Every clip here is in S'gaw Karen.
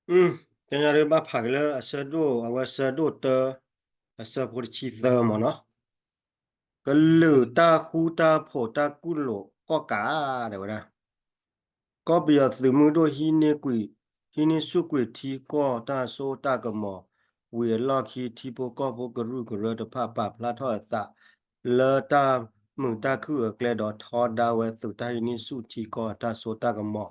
ကညီဒုးဘၣ်ဖးက့ၤလၢအဆၢဒိၣ် အဝဲဆၢဒိၣ်တၢ အဆၢဖိတဆံသၢမ့ၢ်နီၤ, ကလုာ်တၢ်ဃူတၢ်ဖိးတၢ်ကူၣ်လိာ်ကီၢ်ကး တဲဝဲဒၣ် ကီၢ်ပယီၤသုးမုၢ်ဒိၣ်ဟံးန့ၢ်ကွံာ် ဟံးန့ၢ်ဆူၣ်ကွံာ်ထံကီၢ်တၢ်စိတၢ်ကမီၤ ဝံၤအလီၢ်ခံ ထံဖိကီၢ်ဖိကရူၢ်ကရၢတဖၣ် ပာ်ဖျါထီၣ်အသး လၢတၢ်မုာ်တၢ်ခုၣ်အကျဲ ဒီးထီဒါဝဲသုးတၢ်ဟံးန့ၢ်ဆူၣ်ထံကီၢ်တၢ်စိတၢ်ကမီၤ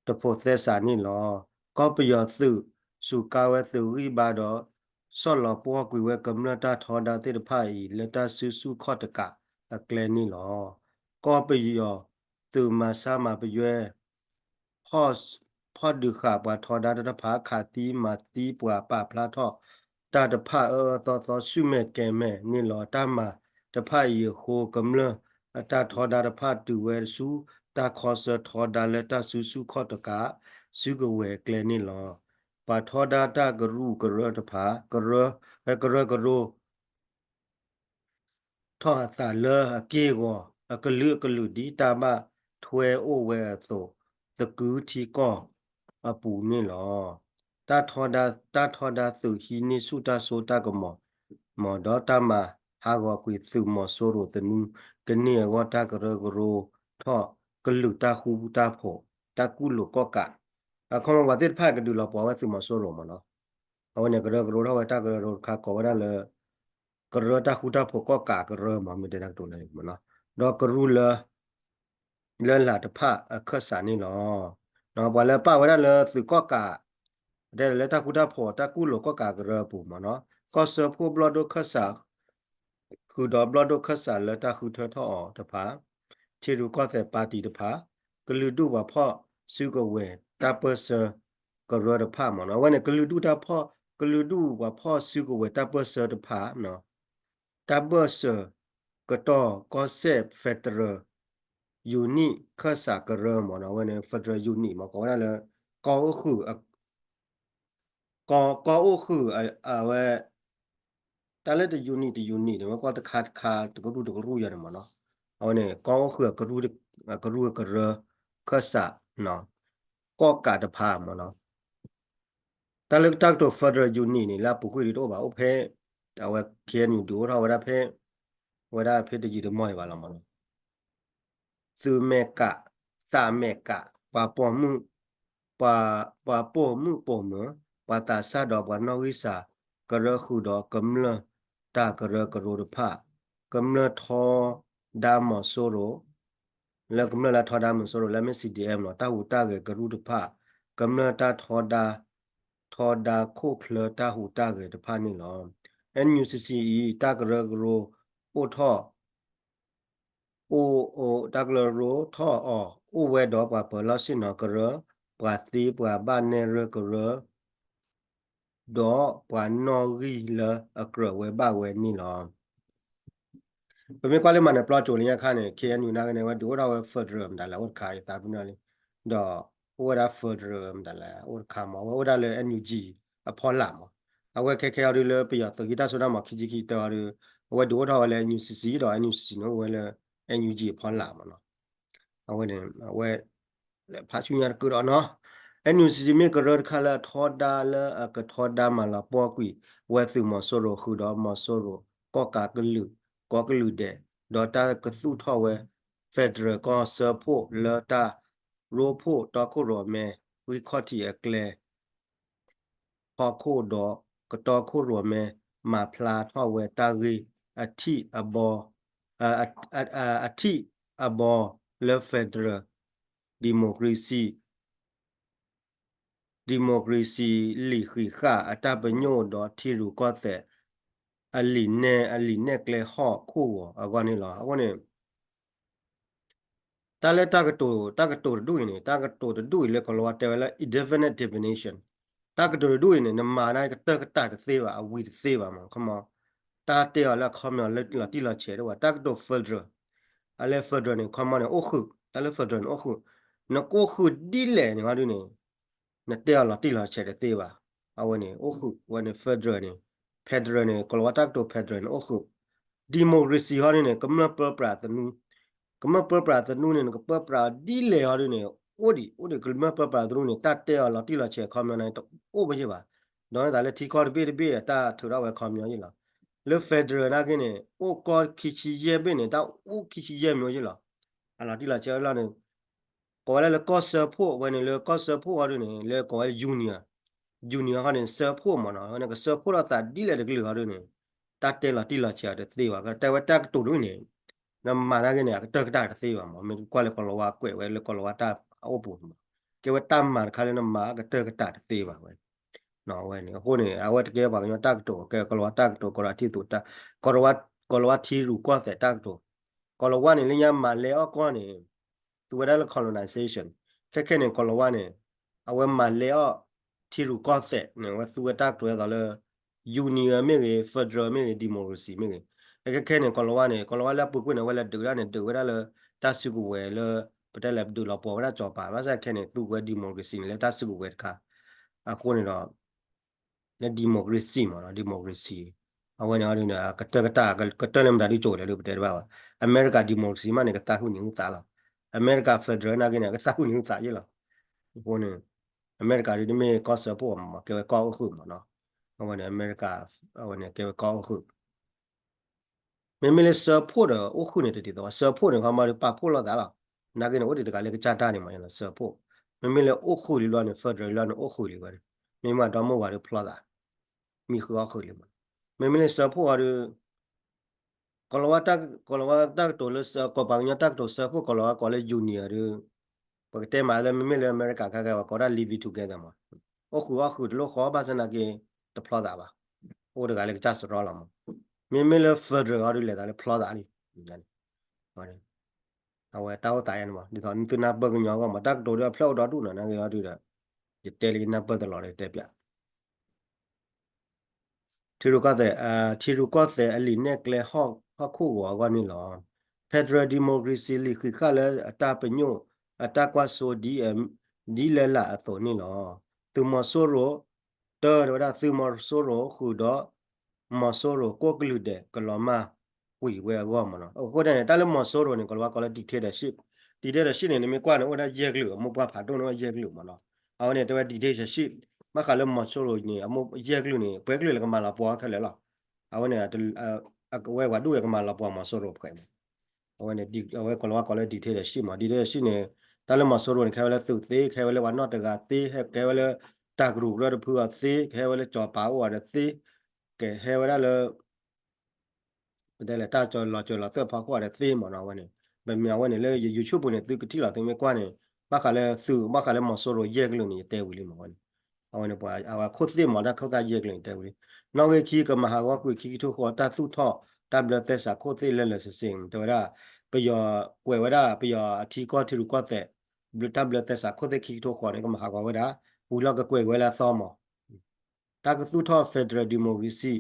တဖိးသဲစးန့ၣ်လီၤ. ကီၢ်ပယီၤသုး စူးကါဝဲသုးဂံၢ်ဘါဒီး ဆီၣ်လီၤပှီၢ်ကွံာ်ဝဲကမျၢၢ်တၢ်ထီဒါသ့ၣ်တဖၣ်အံၤ လၢတၢ်စုဆူၣ်ခီၣ်တကးအကျဲန့ၣ်လီၤ. ကီၢ်ပယီၤသုးမၤဆါမၤပယွဲ ဖီၣ်ဒုးဃာ်ပှၤထီဒါတၢ်တဖၣ် ခးသံမၤသံပှၤ ပာ်ဖျါထီၣ်တၢ်တဖၣ် အၢအၢသီသီ ဆူၣ်မဲာ်ကဲၤမဲာ်န့ၣ်လီၤ. တၢ်မၤတဖၣ်အံၤအဃိ ကမျၢၢ်အတၢ်ထီဒါတဖၣ် တုၤဝဲဆူတၢ်ခီဆၢထီဒါလၢတၢ်စုဆူၣ်ခီၣ်တကး စုကဝဲၤအကျဲန့ၣ်လီၤ. ပှၤထီဒါတၢ်ကရူၢ်ကရၢတဖၣ် ကရၢကရိ ထီၣ်အသးလၢအက့ၢ်အဂီၤ အကလုာ်ကလုာ် ဒ်တၢ်ဘၣ်ထွဲအိၣ်ဝဲအသိး သကုၤထံကီၢ်အပူၤန့ၣ်လီၤ. တၢ်ထီဒါ တၢ်ထီဒါသုးဟံးန့ၢ်ဆူၣ်တၢ်စိတၢ်ကမီၤ မ့ၢ်ဒီးတၢ်မၤဟးဂီၤကွံာ်သုးမီၤစိရိၤသနူ ကန့ၢ်အဂီၢ် တၢ်ကရၢကရိထီၣ်ကလုာ်တၢ်ဃူတၢ်ဖိး တၢ်ကူၣ်လိာ်ကီၢ်ကး အခီပညီပှၤသ့ၣ်တဖၣ်ကဒုးလီၤပှီၢ်ဝဲသုးမီၤစိရိၤမ့ၢ်နီၤ. အဝဲန့ၣ်ကရၢကရိထီၣ်ဝဲတၢ်ကရၢကရိတခါ ကိးဝဲဒၣ်လၢ ကရၢတၢ်ဃူတၢ်ဖိးကီၢ်ကးကရၢမ့ၢ် မ့ၢ်တဲတၢ်ကတိၤလၢမ့ၢ်နီၤ, ဒီးကရူၢ်လၢ လၢလာ်တဖၣ်အခၢၣ်စးန့ၣ်လီၤ. ပှၤလၢပာ်ဝဲဒၣ်လၢသုးကီၢ်ကး တဲလၢတၢ်ဃူတၢ်ဖိးတၢ်ကူၣ်လိာ်ကီၢ်ကးကရၢအပူၤမ့ၢ်နီၤ, ကီၢ်စၢဖှိၣ်ဘျီၣ်ဒိၣ်ခၢၣ်စး ဃုာ်ဒီးဘျီၣ်ဒိၣ်ခၢၣ်စးလၢတၢ်ဃုထၢထီၣ်အီၤတဖၣ်, ထံရူၢ်ကီၢ်သဲးပၣ်တံၣ်တဖၣ်, ကလုာ်ဒူၣ်ပှၤဖီၣ်စုကဝဲၤတၢ်ပၢၢ်ဆၢကရၢတဖၣ်မ့ၢ်နီၤ, အဝဲန့ၣ် ကလုာ်ဒူၣ်တၢ်ဖီၣ် ကလုာ်ဒူၣ်ပှၤဖီၣ်စုကဝဲၤတၢ်ပၢၢ်ဆၢတဖၣ် တၢ်ဘၢၣ်စၢၤကတီၢ်ကီၢ်စဲၣ် federal unit ခၢၣ်စးကရၢမ့ၢ်နီၤ, အဝဲန့ၣ် federal unit မ့ၢ် ကိးဝဲဒၣ်လၢ ကီၢ်အိၣ်ဃုာ် ကီၢ် ကီၢ်အိၣ်ဃုာ်အဝဲ တၢ်လၢတ unit တ unit န့ၣ် ဝဲကီၢ်တခါတခါ တကရူၢ်တကရူၢ်ယၤန့ၣ်မ့ၢ်နီၤ, အဝဲန့ၣ် ကီၢ်အိၣ်ဃုာ်အကရူၢ် အကရူၢ်အကရၢ ခၢၣ်စး ကီၢ်ကးတဖၣ်မ့ၢ်နီၤ, တၢ်လၢတၢ်ကတိၤ federal unit န့ၣ် လၢအပူၤကွံာ်ဒ်တအိၣ်ဘၣ် အိၣ်ဖဲ အဝဲ K N U ဒုးအိၣ်ထီၣ်ဝဲဒၣ်ဖဲ ဝဲဒၣ်ဖဲတယံာ်တမီၢ်အံၤဘၣ်လီၤမ့ၢ်နီၤ, သုးမဲာ်ကး သးမဲာ်ကး ပှၤပိာ်မုၣ် ပှၤ ပှၤပိာ်မုၣ်ပိာ်မၢၤ ပှၤသးစၢ်ဒီးပှၤနီၣ်ဂံၢ်စၢ် ကရၢဃုာ်ဒီးကမျၢၢ်တၢ်ကရၢကရိတဖၣ်, ကမျၢၢ်ထီဒါမီၤစိရိၤ လၢကမျၢၢ်လၢထီဒါမီၤစိရိၤ လၢမ့ၢ် C D M လီၤ, တၢ်ဟူးတၢ်ဂဲၤကရူၢ်တဖၣ်, ကမျၢၢ်တၢ်ထီဒါ ထီဒါခိၣ်ချၢတၢ်ဟူးတၢ်ဂဲၤတဖၣ်န့ၣ်လီၤ. N U C C အံၤ တၢ်ကရၢကရိအိၣ်ထီၣ် အိၣ် အိၣ် တၢ်ကရၢကရိထီၣ်အီၤ အိၣ်ဝဲဒီးပှၤပၢၤလီၢ်ဆ့ၣ်နီၤကရၢ, ပှၤသ့ပှၤဘၣ်နဲၣ်ရွဲၣ်ကရၢ ဒီးပှၤနီၣ်ဂံၢ်လၢအကြၢးဝဲဘၣ်ဝဲန့ၣ်လီၤ. ပမ့ၢ်ကွၢ်လၢမၤနၢၤပျီကၠိလၢညါခါန့ၣ် K N U နာ်က့န့ၣ် အဝဲဒုးအိၣ်ထီၣ်ဝဲ federal မတၤလဲၣ် အိၣ်တခါအံၤသးပ့ၤနီၣ်လံ, ဒီးအိၣ်ဝဲဒၣ် federal မတၤလဲၣ် အိၣ်တခါမး အဝဲအိၣ်ဒၣ်လၢ N U G အဖီလာ်မး, အဝဲခဲခဲအံၤဒုးလၢပယီၤသုးက့တၢ်စိတၢ်ကမီၤခံဆံခံတၢအံၤဒုး အဝဲဒုးအိၣ်ထီၣ်ဝဲလၢ N U C C ဒီး N U C C န့ၣ်အိၣ်ဝဲလၢ N U G အဖီလာ်မးနီၤ. အဝဲန့ၣ် အဝဲ ဖးဆူညါတကုာ်ဒီးနီၤ, N U C C မ့ၢ်ကရၢတခါလၢအထီဒါလၢအကထီဒါမၤလၤပှီၢ်ကွံာ် ဝဲသုးမီၤစိရိၤဃုာ်ဒီးမီၤစိရိၤ ကီၢ်ကးကလုာ် ကီၢ်ကလုာ်ဒဲး, ဒီးတၢ်ကသူၣ်ထီၣ်ဝဲ federal ကီၢ်စၢဖှိၣ်လၢတၢ်ရိဖှိၣ်တီခိၣ်ရိၣ်မဲ ဂံၢ်ခီၣ်ထံးအကျဲ ဟီၣ်ခိၣ်ဒီးကတီခိၣ်ရိၣ်မဲ မၤဖျါထီၣ်ဝဲတၢ်ဂ့ၢ်အထံၣ်အဘီ အထံၣ်အဘီလၢ federal democracy democracy လံာ်ဃံးဃာ်အတၢ်ပညိၣ်ဒီးထံရူၢ်ကီၢ်သဲး အလံာ်နဲၣ် အလံာ်နဲၣ်ကျဲဟီၣ်ခိၣ်ဂီၤအဂီၢ်န့ၣ်လီၤ. အဃိန့ၣ် တၢ်လၢတၢ်ကတိၤ တၢ်ကတိၤတဒူၣ်အံၤန့ၣ် တၢ်ကတိၤတဒူၣ်အံၤလၢကီၤလၤဝါတဲဝဲလၢ indefinite definition တၢ်ကတိၤတဒူၣ်အံၤန့ၣ် နမၤဒၣ်ကတၢၢ်ကတၢၢ်တသ့ဘၣ် အဝံၤတသ့ဘၣ်မး ခီမီ တၢ်တဲအီၤလၢအခီပညီလၢလီၤတံၢ်လီၤဆဲးတအိၣ်ဘၣ် တၢ်ကတိၤ federal အလၢ federal န့ၣ် ခီမီ န့ၣ် အိၣ်ဃုာ် တၢ်လၢ federal န့ၣ် အိၣ်ဃုာ် နကအိၣ်ဃုာ်ဒ်လဲၣ်န့ၣ် ဟီဒုန့ၣ် နတဲအီၤလီၤတံၢ်လီၤဆဲးတသ့ဘၣ်. အဝဲန့ၣ် အိၣ်ဃုာ် အဝဲန့ၣ် federal န့ၣ် federal န့ၣ် ကီၤလၤဝါတၢ်ကတိၤ federal န့ၣ် အိၣ်ဃုာ် democracy ဟီဒုန့ၣ် ကမျၢၢ်ပၢပြးသနူ ကမျၢၢ်ပၢပြးသနူန့ၣ် နကပၢပြးအီၤဒ်လဲၣ်ဟီဒုန့ၣ် အိၣ်ဒံး အိၣ်ဒံးကမျၢၢ်ပၢပြးသရူးန့ၣ် တၢ်တဲအီၤလီၤတံၢ်လီၤဆဲးခီပညီန့ၣ် တအိၣ်ဘၣ်ယဲၢ်ဘၣ်. ဒီးမ့ၢ်သးလၢထံကီၢ်တဘ့ၣ်တဘ့ၣ်အတၢ်ထုးထီၣ်ဝဲခီပညီယဲၢ်လီၤ. လၢ federal နာ်က့န့ၣ် အိၣ်ကီၢ်ခံဆံယဲၢ်ဘ့ၣ်န့ၣ် တၢ်အိၣ်ခံဆံယဲၢ်မံၤယဲၢ်လီၤ. အလီၤတံၢ်လီၤဆဲးလီၤန့ၣ် ကိးဝဲဒၣ်လၢကီၢ်စၢဖှိၣ်ဝဲန့ၣ် လၢကီၢ်စၢဖှိၣ်အီၤဒုန့ၣ် လၢကိးဝဲ union, union ဟီန့ၣ် စၢဖှိၣ်မ့ၢ်နီၤ ဝဲန့ၣ် ကစၢဖှိၣ်ထီၣ်သးဒ်လဲၣ်တကလုာ်ဟီဒုန့ၣ် တၢ်တဲလီၤတံၢ်လီၤဆဲးအီၤတသ့ဘၣ်. ကတဲဝဲတၢ်ကတိၤဒုန့ၣ် နမၤနာ်က့န့ၣ် အကတၢၢ်ကတၢၢ်တသ့ဘၣ်မး မ့ၢ်ကွၢ်လၢကိလၤဝါကွဲးဝဲလၢကိလၤဝါတၢ်အိၣ်ပူၤန့ၣ်မး ကဲဝဲတၢ်မၤတခါလၢနမၤအကတၢၢ်ကတၢၢ်တသ့ဘၣ်ဝဲ ဝဲန့ၣ် အဃိန့ၣ် အဝဲတကဲပှၤကညီတၢ်ကတိၤ ကဲကိလၤဝါတၢ်ကတိၤ ကိလၤဝါထံသူးတၢ် ကိလၤဝါ ကိလၤဝါထံရူၢ်ကီၢ်သဲးတၢ်ကတိၤ ကိလၤဝါန့ၣ် လၢညါမၤလဲအီၣ်ကီၢ်န့ၣ် သူဝဲဒၣ်လၢ colonization ခဲခဲန့ၣ် ကိလၤဝါန့ၣ် အဝဲမၤလဲအီၣ်ထံရူၢ်ကီၢ်သဲးန့ၣ် အဝဲသူဝဲတၢ်ကတိၤဝဲသိးလၢ union မ့ၢ်ဂ့ၤ federal မ့ၢ်ဂ့ၤ democracy မ့ၢ်ဂ့ၤ ခဲခဲန့ၣ် ကိလၤဝါန့ၣ် ကိလၤဝါလၢအပူၤကွံာ်န့ၣ် အဝဲလဲၤဒုးဒၣ်န့ၣ် ဒုးဝဲဒၣ်လၢ တၢ်စုကဝဲၤလၢ ပတဲလဲၣ်ဒုးလီၤပှီၢ်ဝဲဒၣ်စီၤပၤ ဘၣ်ဆၣ်ခဲန့ၣ် သူဝဲ democracy န့ၣ် လၢတၢ်စုကဝဲၤတခါ အဃိန့ၣ်ဒီး လၢ democracy မ့ၢ်နီၤ democracy အဝဲန့ၣ်အီၤဒုန့ၣ် ကတၢၢ်ကတၢၢ် ကတၢၢ်လၢမတၤဒုကၠိလဲၣ်ဒုပတဲတဘၣ်ဘၣ်. အမဲရကၤ democracy မးန့ၣ် ကသးဟုၣ်န့ၢ်ဟုၣ်သးလီၤ. အမဲရကၤ federal နာ်က့န့ၣ် အကသးဟုၣ်န့ၢ်ဟုၣ်သးယဲၢ်လီၤ. အဃိန့ၣ် အမဲရကၤဒုတမ့ၢ်ကီၢ်စၢဖှိၣ်မး ကဲဝဲကီၢ်အိၣ်ဃုာ်မးနီၤ. အဝဲန့ၣ် အမဲရကၤ အဝဲန့ၣ် ကဲဝဲကီၢ်အိၣ်ဃုာ် မ့မ့ၢ်လၢစၢဖှိၣ်ဒီးအိၣ်ဃုာ်န့ၣ် တဒ်သိးဘၣ် စၢဖှိၣ်န့ၣ် ခီမီဒုပာ်ဖှိၣ်လိာ်သးလီၤ. နာ်က့န့ၣ်အိၣ်ဒံးတဂၤလၢကစၢ်တၢ်န့ၣ်မး ယလီၤ စၢဖှိၣ် မ့မ့ၢ်လၢအိၣ်ဃုာ်လံဘျီန့ၣ် federal လီၤန့ၣ် အိၣ်ဃုာ်လံဝဲန့ၣ် မ့မ့ၢ်ဒီမါဝၤဒုဖျီသး မံဃုာ်အီၣ်ဃုာ်လံမး မ့မ့ၢ်လၢစၢဖှိၣ်အီၤဒု ကိလၤဝါတၢ်ကတိၤလၢ ကိးပှၤကညီတၢ်ကတိၤစၢဖှိၣ် ကိလၤဝါကိးလၢ union ဒု ပကတဲမးလၢမ့မ့ၢ်လၢအမဲရကၤခဲကဲဝဲကိးဒၣ် living together မး အိၣ်ဃုာ်အီၣ်ဃုာ်တလိၣ်ဃီ ဘၣ်ဆၣ်နာ်က့ တဖျီသးဘၣ် အိၣ်တဂၤလၢကစၢ်စရီလီၤမး မ့မ့ၢ်လၢ federal အီၤဒုလဲၤသးလၢဖျီသးလံ အဝဲတၢ်အိၣ်သးယဲန့ၣ်မး ဒ်သိးသုနၢ်ပၢၢ်ကညီအဂီၢ်မး တၢ်ကတိၤဒုအဖျၢၣ်အိၣ်ဒီဒူၣ်နီၤ နာ်က့အီၤဒုဒီး ယတဲလၢယနၢ်ပၢၢ်တလီၤဒီးတဲပျး ထံရူၢ်ကီၢ်သဲး ထံရူၢ်ကီၢ်သဲးအလံာ်နဲၣ်ကျဲဟီၣ်ခိၣ်ဂီၤအဂီၢ်န့ၣ်လီၤ. Federal Democracy လံာ်ဃံးဃာ်လၢအတၢ်ပညိၣ် အတၢ်ကွၢ်စိဒ် ဒ်လဲၣ်လၢအသိးန့ၣ်လီၤ. သုးမီၤစိရိၤ တၢ်တဲဝဲဒၣ်သုးမီၤစိရိၤဃုာ်ဒီး မီၤစိရိၤကိးကလုာ်ဒဲးကလီၤမၢ်ကွံာ်ဝဲအဂီၢ်မးနီၤ. အဃိန့ၣ် တၢ်လၢမီၤစိရိၤန့ၣ် ကလီၤဝါကိးလၢ dictatorship, dictatorship န့ၣ် နမ့ၢ်ကွၢ်န့ၣ် အိၣ်ဝဲဒၣ်ယဲၢ်ကလုာ် အမိၢ်ပှၢ်ဖးဒိၣ်န့ၣ်အိၣ်ယဲၢ်ကလုာ်မးနီၤ. အဝဲန့ၣ်တဲဝဲ dictatorship ဘၣ်ဃးလၢမီၤစိရိၤန့ၣ် အမိၢ်ယဲၢ်ကလုာ်န့ၣ် ပှဲၤကလုာ်လၢကမၤလီၤပှီၢ်ခဲလၢာ်လီၤ. အဝဲန့ၣ် အဝဲပှၤဒိၣ်ဝဲကမၤလီၤပှီၢ်မီၤစိရိၤဖဲမး အဝဲန့ၣ် အဝဲကလီၤဝါကိးလၢ dictatorship မး dictatorship န့ၣ် တၢ်လၢမီၤစိရိၤန့ၣ် ကဟဲဝဲလၢသုးသ့ ကဟဲဝဲလၢပှၤနီၢ်တဂၤသ့ ကဟဲဝဲလၢတၢ်ကရူၢ်ကရၢတဖုအီၤသ့ ကဟဲဝဲလၢစီၤပၤအိၣ်အီၤဒီးသ့ ကဟဲဝဲဒၣ်လၢ ပတဲလဲၣ် တၢ်လီၤစၢၤလီၤသွဲၣ်ဖီခိၣ်အီၤဒီးသ့မးနီၤ အဝဲန့ၣ် ပမ့ၢ်အဝဲန့ၣ်လၢ YouTube ပူၤန့ၣ် သုကထံၣ်လီၤ သုမ့ၢ်ကွၢ်န့ၣ် ဘၣ်ဃးလၢသုး ဘၣ်ဃးလၢမီၤစိရိၤယဲၢ်ကလုာ်န့ၣ် ယတဲဝံၤလံမး အဝဲန့ၣ် အဝဲခိၣ်သ့ၣ်မး တၢ်ခိၣ်သ့ၣ်ယဲၢ်ကလုာ်န့ၣ် ယတဲဝံၤလံ နီၣ်ဂံၢ်ခံကမၤဟးဂီၤကွံာ်ခံကထိဃီ တၢ်သူၣ်ထီၣ် တၢ်ဘျၢသဲစးခိၣ်သ့ၣ်လၢလၢာ်စ့စ့ တဲဝဲဒၣ် ပယီၤကွဲးဝဲဒၣ် ပယီၤအထံကီၢ်ထံရူၢ်ကီၢ်သဲး တၢ်ဘျၢသဲစးခိၣ်သ့ၣ်ခံကထိဃီန့ၣ် ကမၤဟးဂီၤဝဲဒၣ် ဝံၤလီၤကကွဲးဝဲလၢအသီမး တၢ်ကသူၣ်ထီၣ် federal democracy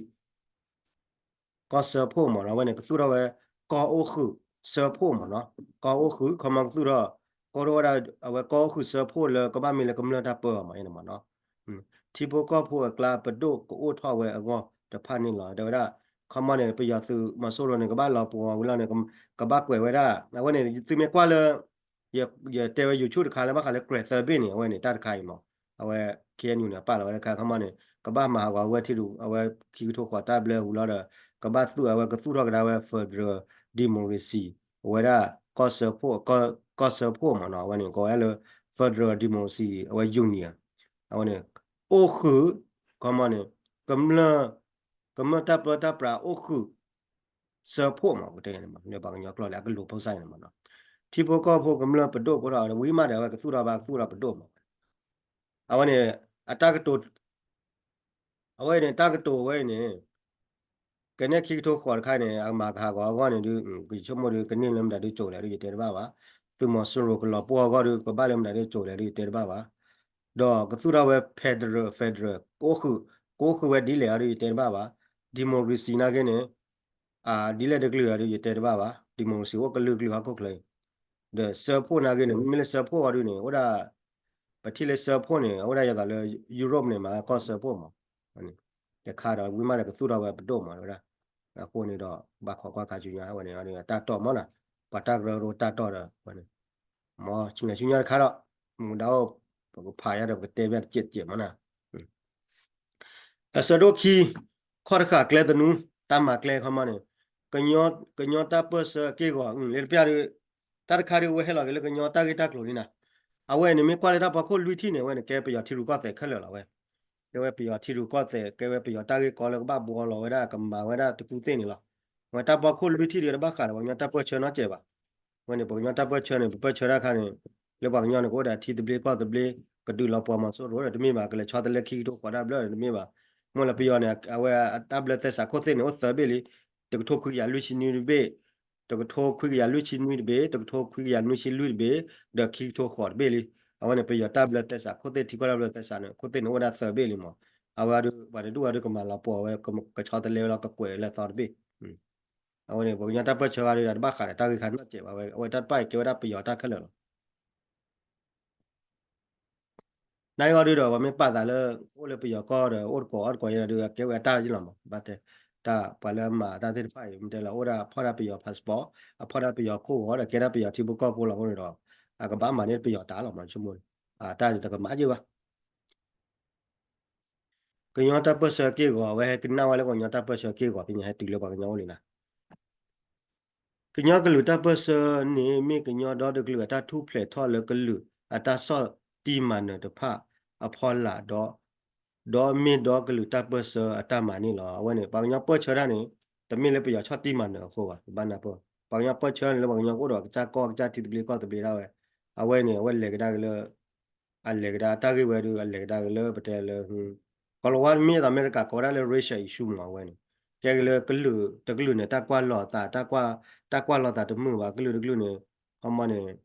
ကီၢ်စၢဖှိၣ်မးနီၤ အဝဲန့ၣ် ကသူၣ်ထီၣ်ဝဲ ကီၢ်အိၣ်ဃုာ်စၢဖှိၣ်မးနီၤ ကီၢ်အိၣ်ဃုာ် ခီမီကသူၣ်ထီၣ် ကီၢ်ထီၣ်ဝဲဒၣ် အဝဲကီၢ်အိၣ်ဃုာ်စၢဖှိၣ်လၢကဘၣ်မ့ၢ်လၢကမျၢၢ်တၢ်ပၢအီၤမး ယဲန့ၣ်မးနီၤ ထံဖိကီၢ်ဖိအကျါပဒိၣ်ကအိၣ်ထီၣ်ဝဲအဂီၢ်တဖၣ်န့ၣ်လီၤ တဲဝဲဒၣ် ခီမီန့ၣ် ပယီၤသုးမီၤစိရိၤန့ၣ် ကဘၣ်လီၤပှီၢ်ဝံၤလီၤန့ၣ် ကဘၣ်ကွဲးဝဲဒၣ် အဝဲန့ၣ် သုမ့ၢ်ကွၢ်လၢ ယတဲဝဲ YouTube တခါလၢဘၣ်ဃးလၢ ကြယ်သဘ့ၣ် န့ၣ် အဝဲန့ၣ် တၢ်တခါအံၤမး အဝဲ KNU န့ၣ် ပာ်လီၤဝဲတခါ ခီမီန့ၣ် ကဘၣ်မၤဟးဂီၤဝဲထံရူၢ် အဝဲခံကထိဃီတၢ်ဘျၢဝံၤလီၤဒီး ကဘၣ်သူၣ်အဝဲကသူၣ်ထီၣ်ကဒါဝဲ federal democracy အဝဲဒၣ် ကီၢ်စၢဖှိၣ်မးနီၤ အဝဲန့ၣ် ကိးဝဲလၢ federal democracy အဝဲ union အဝဲန့ၣ် အိၣ်ဃုာ် ခီမီန့ၣ် ကမျၢၢ် ကမျၢၢ်တၢ်ပၢတၢ်ပြးအိၣ်ဃုာ် စၢဖှိၣ်မး ပတဲန့ၣ်မး လၢပှၤကညီကျိာ်လၢအကလူးဖိစၢ်န့ၣ်မးနီၤ ထံဖိကီၢ်ဖိကမျၢၢ်ပဒိၣ်ကအိၣ်ထီၣ် ဝံၤမးဒီး အဝဲကသူၣ်ထီၣ်ဘၣ် ကသူၣ်ထီၣ်ပဒိၣ်မး အဝဲန့ၣ် အတၢ်ကတိၤ အဝဲန့ၣ် တၢ်ကတိၤဝဲအံၤန့ၣ် ကနဲၣ်ခံကထိဃီတခါန့ၣ် အမၤကဟးဂီၤအဂီၢ်န့ၣ်ဒုး ကဆိကမိၣ်ဒုး ကန့ၢ်လၢမတၤဒုးကၠိလဲၣ်ဒုး ယတဲတဘၣ်ဘၣ်. သုးမီၤစိရိၤကလီၤပှီၢ်အဂီၢ်ဒုး ကဘၣ်လၢမတၤဒုးကၠိလဲၣ်ဒုး ယတဲတဘၣ်ဘၣ်. ဒီးကသူၣ်ထီၣ်ဝဲ federal federal ကအိၣ်ဃုာ် ကအိၣ်ဃုာ်ဝဲဒ်လဲၣ်အီၤဒုး ယတဲတဘၣ်ဘၣ်. democracy နာ်က့န့ၣ် ဒ်လဲၣ်တကလုာ်အီၤဒုး ယတဲတဘၣ်ဘၣ်. democracy အိၣ်ကလုာ်ကလုာ်ဟီၣ်ခိၣ်ချၢအံၤ ဒီးစၢဖှိၣ်နာ်က့န့ၣ် မ့မ့ၢ်လၢစၢဖှိၣ်အီၤဒုးန့ၣ် အိၣ်ဒၣ် ပထံၣ်လၢစၢဖှိၣ်န့ၣ် အအိၣ်ဒၣ်ယသးလၢ Europe န့ၣ် မ့ၢ်ကီၢ်စၢဖှိၣ်မး တခါဒီး ဝံၤမးဒီးကသူၣ်ထီၣ်ဝဲပဒိၣ်မး တဲဝဲဒၣ်. အဃိန့ၣ်ဒီး ဘၣ်ခိးကွၢ်ခါဆူညါ အဝဲန့ၣ် အတၢ်တီၢ်မးနီၤ ပှၤတၢ်ကရၢကရိတၢ်တီၢ်ဒီး အဝဲန့ၣ် မ်ဆူညါဆူညါတခါဒီး မူဒါအိၣ် ပကဖးယါဒီး ပကတဲဘၣ်တစဲးတစဲးမးနီၤ. အဆၢဒိၣ်ခံ, ခီၣ်တဃာ်ကျဲသနူ, တၢ်မၤကျဲခီမီန့ၣ်, ကညီတၢ်ပၢၢ်ဆၢအက့ၢ်အဂီၤ လၢတပျၢ်ဒီး တၢ်တခါဒီး အဝဲဟဲလီၤက့ၤလၢကညီတၢ်ဂ့ၢ်တၢ်ကျိၤလံနီၤ. အဝဲန့ၣ်မ့ၢ်ကွၢ်လၢတၢ်ဖီခိၣ်လွံၢ်ထံၣ်န့ၣ် အဝဲန့ၣ်ကဲပယီၤထံရူၢ်ကီၢ်သဲးခဲလၢာ်လီၤဝဲ. ကဲဝဲပယီၤထံရူၢ်ကီၢ်သဲး ကဲဝဲပယီၤတၢ်ဂ့ၢ်ကီလၢကဘၣ်ဘှီလီၤဝဲဒၣ် ကမၤဝဲဒၣ်တကူသ့ၣ်န့ၣ်လီၤ. အဝဲတၢ်ဖီခိၣ်လွံၢ်ထံၣ်ဒီးတဘၣ်ဃးဒီးပှၤကညီတၢ်ပၢၢ်ဆၢနီတစဲးဘၣ်. အဝဲန့ၣ် ပှၤကညီတၢ်ပၢၢ်ဆၢန့ၣ် ပပၢၢ်ဆၢတၢ်ခါန့ၣ် လၢပှၤကညီန့ၣ် ကအိၣ်ဒီးထံသဘျ့ကီၢ်သဘျ့ ကဒုးလီၤပှီၢ်မီၤစိရိၤဒီးတမ့ၢ်ဘၣ်, ကလဲၤဆီတလဲခံကထိဃီၤတၢ်ဘျၢၣ်ဒီးတမ့ၢ်ဘၣ်. မ့ၢ်လၢပယီၤန့ၣ် အဝဲအတၢ်ဘျၢသဲစးခိၣ်သ့ၣ်န့ၣ် အိၣ်သၢဘ့ၣ်လံ. တကထိခွံကယၤလွံၢ်ဆံနွံတဘ့ၣ်, တကထိခွံကယၤလွံၢ်ဆံနွံတဘ့ၣ်, တကထိခွံကယၤနွံဆံလွံၢ်တဘ့ၣ်, ဒီးခံကထိဃီၤတဘ့ၣ်လံ. အဝဲန့ၣ် ပယီၤတၢ်ဘျၢသဲစးခိၣ်သ့ၣ် ထံကီၢ်တၢ်ဘျၢသဲစးန့ၣ် ခိၣ်သ့ၣ်န့ၣ် အိၣ်ဝဲဒၣ်သၢဘ့ၣ်လံမး. အဝဲဒၣ် ပှၤတဒူၣ်ဝဲဒၣ်ကမၤလီၤပှီၢ်ဝဲ ကဆီတလဲဝဲလီၤ ကကွဲးလၢသီတဘ့ၣ်. အဝဲန့ၣ် ပှၤကညီတၢ်ပၢၢ်ဆၢဂၤဒီး တဘၣ်ဃးဒီးတၢ်ဂ့ၢ်ခါနီတစဲးဘၣ်ဝဲ, အဝဲတၢ်တဖၣ်အံၤကဲဝဲဒၣ်ပယီၤတၢ်ခဲလၢာ်လီၤ. နအံၤအီၤဒုဒီး ပှၤမ့ၢ်ပာ်သးလၢ အိၣ်လၢပယီၤကီၢ်ဒီး အိၣ်တကိးအီၣ်တကိးယဲဒီး ကဲဝဲအတၢ်ယ့လီၤမး, ဘၣ်တဲ, တၢ်ပှၤလၢအမၤတၢ်သ့ၣ်တဖၣ်အံၤ မ့ၢ်တဲလၢအိၣ်ဒၣ် ဖီၣ်ဒၣ်ပယီၤ passport, အဖီၣ်ဒၣ်ပယီၤခိၣ်ဂီၤဒီး ကဲဒၣ်ပယီၤထံဖိကီၢ်ဖိလီၤအဃိန့ၣ်ဒီး အကဘၣ်မၤန့ၢ်ပယီၤတၢ်လီၤမး, ဆိကမိၣ်, တၢ်န့ၣ်တကမၤက့ၤဘၣ်. ကညီတၢ်ပၢၢ်ဆၢက့ၢ်ဂီၤ အဝဲဟဲကနၣ်ဝဲလၢပှၤကညီတၢ်ပၢၢ်ဆၢက့ၢ်ဂီၤ ဖဲညါဟဲတုၤလၢပှၤကညီအိၣ်လံနီၤ. ကညီကလုာ်တၢ်ပၢၢ်ဆၢန့ၣ် မ့ၢ်ကညီဒီတကလုာ်အတၢ်ထူၣ်ဖျဲးထီၣ်လၢကလုာ်အတၢ်ဆီၣ်တံၢ်မၤနၢၤတဖၣ်အဖီလာ်ဒီး ဒီးမ့ၢ်ဒီကလုာ်တၢ်ပၢၢ်ဆၢအတၢ်မၤန့ၣ်လီၤ. အဝဲန့ၣ် ပှၤကညီပၢၢ်ဆၢတၢ်န့ၣ် တမ့ၢ်လၢပယီၤဆီၣ်တံၢ်မၤနၢၤအဃိဘၣ်, တဘၣ်နၢ်ပၢၢ်, ပှၤကညီပၢၢ်ဆၢန့ၣ်လၢပှၤကညီကအိၣ်ဒီးကစၢ်ကီၢ်ကစၢ်ထံသဘျ့ကီၢ်သဘျ့ဒၣ်ဝဲ, အဝဲန့ၣ် အဝဲလဲၤကဒါက့ၤလၢ အလဲၤကဒါတၢ်ဂ့ၢ်ဝဲဒၣ် အလဲၤကဒါက့ၤလၢပတဲလၢ ကီၤလၤဝါတမ့ၢ်အသး အမဲရကၤကိးဝဲဒၣ်လၢ racial issue မး အဝဲန့ၣ်, ကဲက့ၤလၢကလုာ်တကလုာ်န့ၣ် တၢ်ကွၢ်လီၤသး တၢ်ကွၢ်လီၤသးတမုာ်ဘၣ်, ကလုာ်တကလုာ်န့ၣ် ခီမီန့ၣ်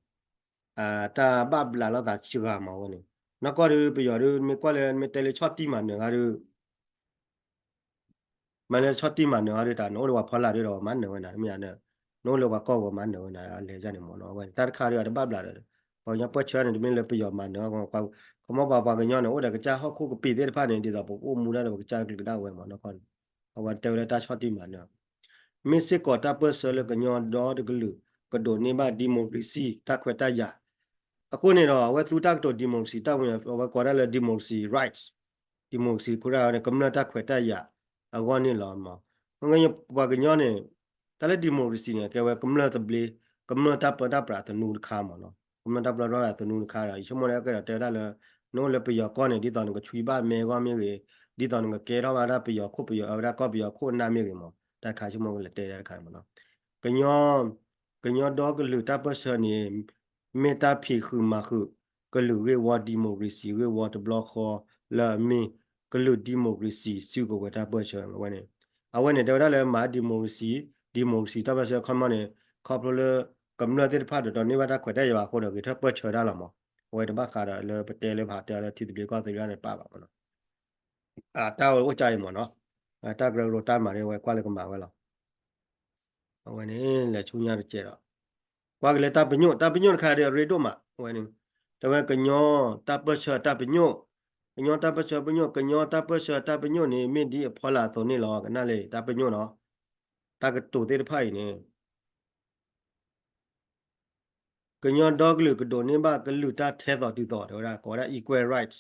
တၢ်ဘၣ်ဘျးလိာ်သးစှၤမး အဝဲန့ၣ်, နီၢ်ကီၢ်ဒုး ပယီၤဒုး မ့ၢ်ကွၢ်လၢ မ့ၢ်တဲလၢဆီၣ်တံၢ်မၤနၢၤဂၤဒုး မ့ၢ်လၢဆီၣ်တံၢ်မၤနၢၤအီၤဒုးတၢ် နအိၣ်လၢပှၤဖီလာ်ဒုးဒီး ပှၤမၤနၢၤဝဲနၤ တမ့ၢ်ဧါ, နအိၣ်လၢပှၤကီၢ်ပှၤမၤနၢၤဝဲနၤ အလဲၤယါန့ၣ်မးနီၤ, အဝဲန့ၣ် တၢ်တခါဒုးအတဘၣ်ဘျးဒီး ပှၤကညီပၢၢ်ဆၢန့ၣ် တမ့ၢ်လၢပယီၤမၤနၢၤ, ခီမီပှၤ ပှၤကညီန့ၣ် အိၣ်ဒီးကစၢ်ဟီၣ်ခိၣ်ကပံာ်သ့ၣ်တဖၣ်န့ၣ် ဒ်သိးပကအိၣ်မူဒၣ်ဒီးပကစၢ်ကလုာ်ကဒၣ်ဝဲမးနီၤ, အဝဲတဲဝဲလၢတၢ်ဆီၣ်တံၢ်မၤနၢၤ မ့ၢ်စ့ၢ်ကီးတၢ်ပၢၢ်ဆၢလၢကညီဒီတကလုာ် ကဒိးန့ၢ်ဘၣ် democracy တၢ်ခွဲးတၢ်ယာ်, အဃိန့ၣ်ဒီး အဝဲသူတၢ်ကတိၤ democracy တၢ်ဝဲ အဝဲကိးဒၣ်လၢ democracy right, democracy ခူရၣ်န့ၣ် ကမျၢၢ်တၢ်ခွဲးတၢ်ယာ်အဂီၢ်န့ၣ်လီၤမး. ပှၤကညီန့ၣ် တၢ်လၢ democracy န့ၣ် ကဲဝဲကမျၢၢ်သဘျ့, ကမျၢၢ်တၢ်ပၢတၢ်ပြးသနူတခါမးနီၤ, ကမျၢၢ်တၢ်ပၢတၢ်ပြးသနူတခါဒီး ယဆိကမိၣ်လၢကဒီးတဲဝဲဒၣ်လၢ နအိၣ်လၢပယီၤကီၢ်န့ၣ် ဒ်သိးနကဆွံဘၣ်မဲအဂီၢ်မ့ၢ်ဂ့ၤ, ဒ်သိးနကကဲထီၣ်ဘၣ်ဒၣ်ပယီၤခိၣ်ပယီၤ အဝဲဒၣ်ကီၢ်ပယီၤခိၣ်အနၢ်မ့ၢ်ဂ့ၤမး, တၢ်တခါဆိကမိၣ်ကလဲၤတဲဒၣ်တခါမးနီၤ. ကညီ ကညီဒီကလုာ်တၢ်ပၢၢ်ဆၢန့ၣ် မ့ၢ်တၢ်ဖံးဃုာ်မၤဃုာ် ကလုာ်ဂ့ၢ်ဝီ democracy ဂ့ၢ်ဝီတဘျီဃီလၢအမ့ၢ် ကလုာ် democracy စုကဝဲၤတၢ်ပၢၢ်ဆၢဝဲန့ၣ်, အဝဲန့ၣ် တဲဝဲဒၣ်လၢမၤ democracy, democracy တၢ်ပၢၢ်ဆၢခီမီန့ၣ် ခီဖျိလၢ ကမျၢၢ်သ့ၣ်တဖၣ်ဒိးန့ၢ်ဘၣ်တၢ်ခွဲးတၢ်ယာ်ဘၣ်အဃိဒီး ဂဲၤထၢၣ်ပၢၢ်ဆၢတၢ်လီၤမး, အဝဲတဘၣ်ဃးဒီးလၢပတဲလၢပဟးတဲလၢထံသဘျ့ကီၢ်သဘျ့န့ၣ်ပာ်ဘၣ်မးနီၤ, တၢ်အိၣ်ကၢ်အံၤမးနီၤ, တၢ်ကရၢကရိတၢ်မၤန့ၣ် အဝဲကွၢ်လၢကမၤဝဲလီၤ. အဝဲန့ၣ် လဲၤဆူညါတကဲးဒီး ကွၢ်က့ၤလၢတၢ်ပညိၣ်, တၢ်ပညိၣ်တခါဒီးအရ့ဒိၣ်မး, အဝဲန့ၣ် တဲဝဲကညီတၢ်ပၢၢ်ဆၢတၢ်ပညိၣ်, ကညီတၢ်ပၢၢ်ဆၢပညိၣ်, ကညီတၢ်ပၢၢ်ဆၢတၢ်ပညိၣ်န့ၣ် မ့ၢ်ဒ်အဖီလာ်အသိးန့ၣ်လီၤ. ကနၣ်လၢတၢ်ပညိၣ်နီၤ, တၢ်ကတိၤသ့ၣ်တဖၣ်အံၤန့ၣ် ကညီဒီကလုာ်ကဒိးန့ၢ်ဘၣ်ကလုာ်တၢ်ထဲသိးတုၤသိး တဲဝဲဒၣ် ကိးဝဲဒၣ် equal right,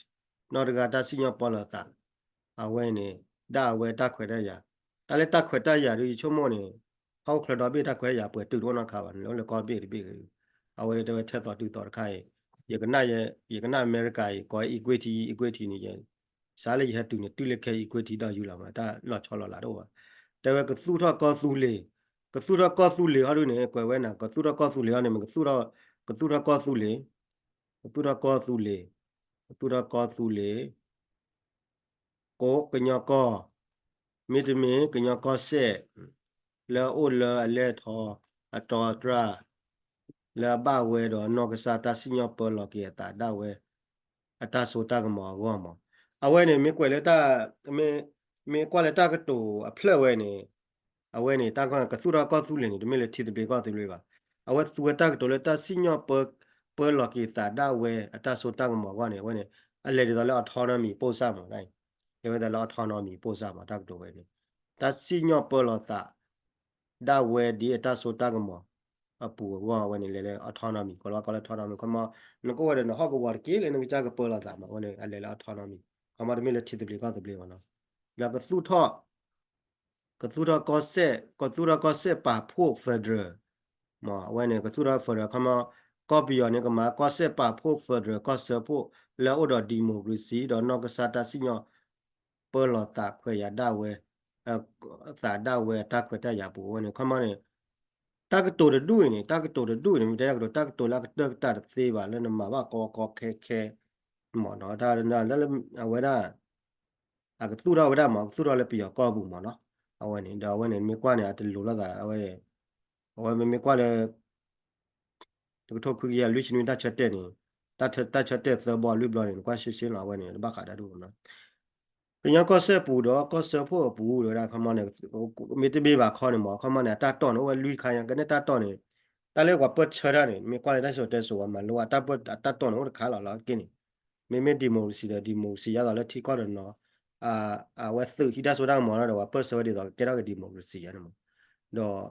နီၢ်တဂၤတၢ်စံၣ်ညီၣ်ပၢလီၤသး, အဝဲန့ၣ် ဒၣ်အဝဲတၢ်ခွဲးတၢ်ယာ်, တၢ်လၢတၢ်ခွဲးတၢ်ယာ်ဒုး ယဆိကမိၣ်န့ၣ် ဟီၣ်ခိၣ်ချၢဒီဘ့ၣ်တၢ်ခွဲးတၢ်ယာ်ပှဲၤတုာ်တအိၣ်နီတခါဘၣ်န့ၣ် လၢကီၢ်တဘ့ၣ်တဘ့ၣ်ဂ့ၤ, အဝဲတဲဝဲထဲသိးတုၤသိးတခါအံၤ, ယကနၣ်ယဲ ယကနၣ်အမဲရကၤအံၤ ကိးဝဲ equity, equity န့ၣ် ယ စးလၢယဟဲတုၤန့ၣ် တုၤလၢခဲအံၤ equity ဒီးယူၤလီၤမး တၢ်လီၤဆီလီၤလးတအိၣ်ဘၣ်, တဲဝဲကသူၣ်ထီၣ်ကီၢ်သူလ့ၤ, ကသူၣ်ထီၣ်ကီၢ်သူလ့ၤဟီဒုန့ၣ် ကွဲးဝဲနၤ ကသူၣ်ထီၣ်ကီၢ်သူလ့ၤဟီန့ၣ် မ့ၢ်ကသူၣ်ထီၣ်, ကသူၣ်ထီၣ်ကီၢ်သူလ့ၤ, ကသူၣ်ထီၣ်ကီၢ်သူလ့ၤ, ကသူၣ်ထီၣ်ကီၢ်သူလ့ၤ ကိးကညီကီၢ်, မ့တမ့ၢ်ကညီကီၢ်စဲၣ် လၢအအိၣ်လၢအလဲၢ်ထီ အတီအတြၢ် လၢအဘၣ်ဝဲဒီးအနီၢ်ကစၢ်တၢ်စံၣ်ညီၣ်ပၢလီၤက့ၤအသးဒၣ်ဝဲ အတၢ်စိတၢ်ကမီၤအဂီၢ်မး. အဝဲန့ၣ်မ့ၢ်ကွဲးလၢတၢ်, မ့ၢ်, မ့ၢ်ကွၢ်လၢတၢ်ကတိၤအဖျၢၣ်ဝဲန့ၣ်, အဝဲန့ၣ် တၢ်ကသူၣ်ထီၣ်ကီၢ်သူလ့ၤန့ၣ် တမ့ၢ်လၢထံသဘျ့ကီၢ်သဘျ့ဘၣ်. အဝဲသူဝဲတၢ်ကတိၤလၢတၢ်စံၣ်ညီၣ်ပၢ, ပၢလီၤက့ၤသးဒၣ်ဝဲအတၢ်စိတၢ်ကမီၤအဂီၢ်န့ၣ် အဝဲန့ၣ် အလဲၤဒ်သိးလၢ autonomy ပိၢ်စၢ်မး, တဲဝဲဒၣ်လၢ autonomy ပိၢ်စၢ်မး တၢ်ကတိၤဝဲန့ၣ် တၢ်စံၣ်ညီၣ်ပၢလီၤသး ဒၣ်ဝဲဒ်အတၢ်စိတၢ်ကမီၤ အပူၤအဂီၢ် အဝဲန့ၣ်လဲၤလၢ autonomy ကိးလီၤဝဲကိးလၢ autonomy ခီမီ နကအိၣ်ဝဲဒီးနဟီၣ်ကဝီၤတက့ၢ်လၢနကစၢ်ကပၢလီၤသးမး အဝဲန့ၣ် အလဲၤလၢ autonomy ခီမီတမ့ၢ်လၢထံသဘျ့ကီၢ်သဘျ့မးနီၤ ဒီးကသူၣ်ထီၣ် ကသူၣ်ထီၣ်ကီၢ်စဲၣ် ကသူၣ်ထီၣ်ကီၢ်စဲၣ်ပာ်ဖှိၣ် federal မး အဝဲန့ၣ် ကသူၣ်ထီၣ် federal ခီမီ ကီၢ်ပယီၤန့ၣ် ကမၤကီၢ်စဲၣ်ပာ်ဖှိၣ် federal ကီၢ်စၢဖှိၣ် လၢအအိၣ်ဒီး democracy ဒီးနီၢ်ကစၢ်တၢ်စံၣ်ညီၣ် ပၢလီၤသးခွဲးယာ်ဒၣ်ဝဲ သးဒၣ်ဝဲတၢ်ခွဲးတၢ်ယာ်ပူၤ အဝဲန့ၣ် ခီမီန့ၣ် တၢ်ကတိၤတဒူၣ်အံၤန့ၣ် တၢ်ကတိၤတဒူၣ်အံၤန့ၣ် မ့ၢ်တဲကတိၤ တၢ်ကတိၤလၢအကတၢၢ်ကတၢၢ်တသ့ဘၣ် လၢနမၤဘၣ်ကီကီခဲခဲ မးနီၤ တၢ်လၢအဝဲဒၣ် အကသူၣ်ထီၣ်ဝဲဒၣ်မး ကသူၣ်ထီၣ်လၢပယီၤကီၢ်ပူၤမးနီၤ အဝဲန့ၣ် ဒီးအဝဲန့ၣ် မ့ၢ်ကွၢ်န့ၣ် အတလိၤလိာ်သး အဝဲ အဝဲမ့မ့ၢ်ကွၢ်လၢ တကထိခွံကယၤလွံၢ်ဆံနွံတၢ်ဆၢတဲာ်န့ၣ် တၢ်ဆၢတဲာ်သၢဘီလွံၢ်ဘျီန့ၣ် နကွၢ်ရှဲရှဲလီၤ အဝဲန့ၣ် တဘၣ်ဃးတၢ်ဒိၣ်မးနီၤ ကညီကီၢ်စဲၣ်ပူၤဒီးကီၢ်စၢဖှိၣ်အပူၤ တဲဝဲဒၣ် ခီမီန့ၣ် မ့တမ့ၢ်ဘၣ်ခီန့ၣ်မး ခီမီန့ၣ် အတၢ်တီၢ်န့ၣ် အိၣ်ဝဲလွံၢ်ခါညါ ကန့ၢ်တၢ်တီၢ်န့ၣ် တၢ်လၢပှၤပၢၢ်ဆၢတၢ်န့ၣ် မ့ၢ်ကွၢ်လၢတၢ်စံၣ်စိၤတဲစိၤ ပှၤမၤလိအတၢ်တီၢ်န့ၣ် အိၣ်တခါလီၤလီၤက့န့ၣ် မ့မ့ၢ် democracy ဒီး democracy ယါသိးလၢထံကီၢ်တနီၤ အဝဲသုးဟံးတၢ်စိတၢ်ကမီၤဒီး ပှၤပၢၢ်ဆၢဝဲဒ်သိးကကဲထီၣ်က့ၤ democracy ယါန့ၣ်မး ဒီး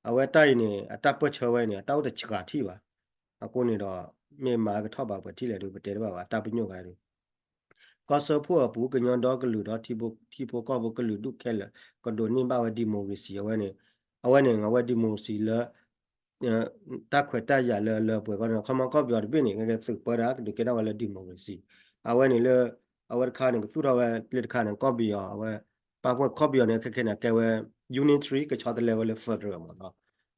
အဝဲတၢ်အံၤန့ၣ် အတၢ်ပၢၢ်ဆၢဝဲန့ၣ် အတၢ်အိၣ်တဆှးထံၣ်ဘၣ်. အဃိန့ၣ်ဒီး မ့ၢ်မၤကထီၣ်ဘၣ်ပှဲၤထံၣ်လဲၣ်ဒီး ပတဲတဘၣ်ဘၣ် အတၢ်ပညိၣ်ဂၤဒီး ကီၢ်စၢဖှိၣ်အပူၤ ကညီဒီကလုာ်ဒီး ထံဖိကီၢ်ဖိကလုာ်ဒူၣ်ခဲလၢာ် ကဒိးန့ၢ်ဘၣ်ဝဲ democracy အဝဲန့ၣ် အဝဲန့ၣ် အဝဲ democracy လၢ တၢ်ခွဲးတၢ်ယာ်လၢလၢပှဲၤကီၢ်န့ၣ် ခီမီကီၢ်ပယီၤတဘ့ၣ်န့ၣ် ကသုးပၢဒၣ်ကဒုးကဲထီၣ်ဝဲလၢ democracy အဝဲန့ၣ်လၢ အဝဲတခါန့ၣ် ကသူၣ်ထီၣ်ဝဲလၢတခါန့ၣ် ကီၢ်ပယီၤ အဝဲ ပာ်ဖှိၣ်ကီၢ်ပယီၤန့ၣ် ခဲခဲန့ၣ် ကဲဝဲ unitary ကဆီတလဲဝဲလၢ federal မးနီၤ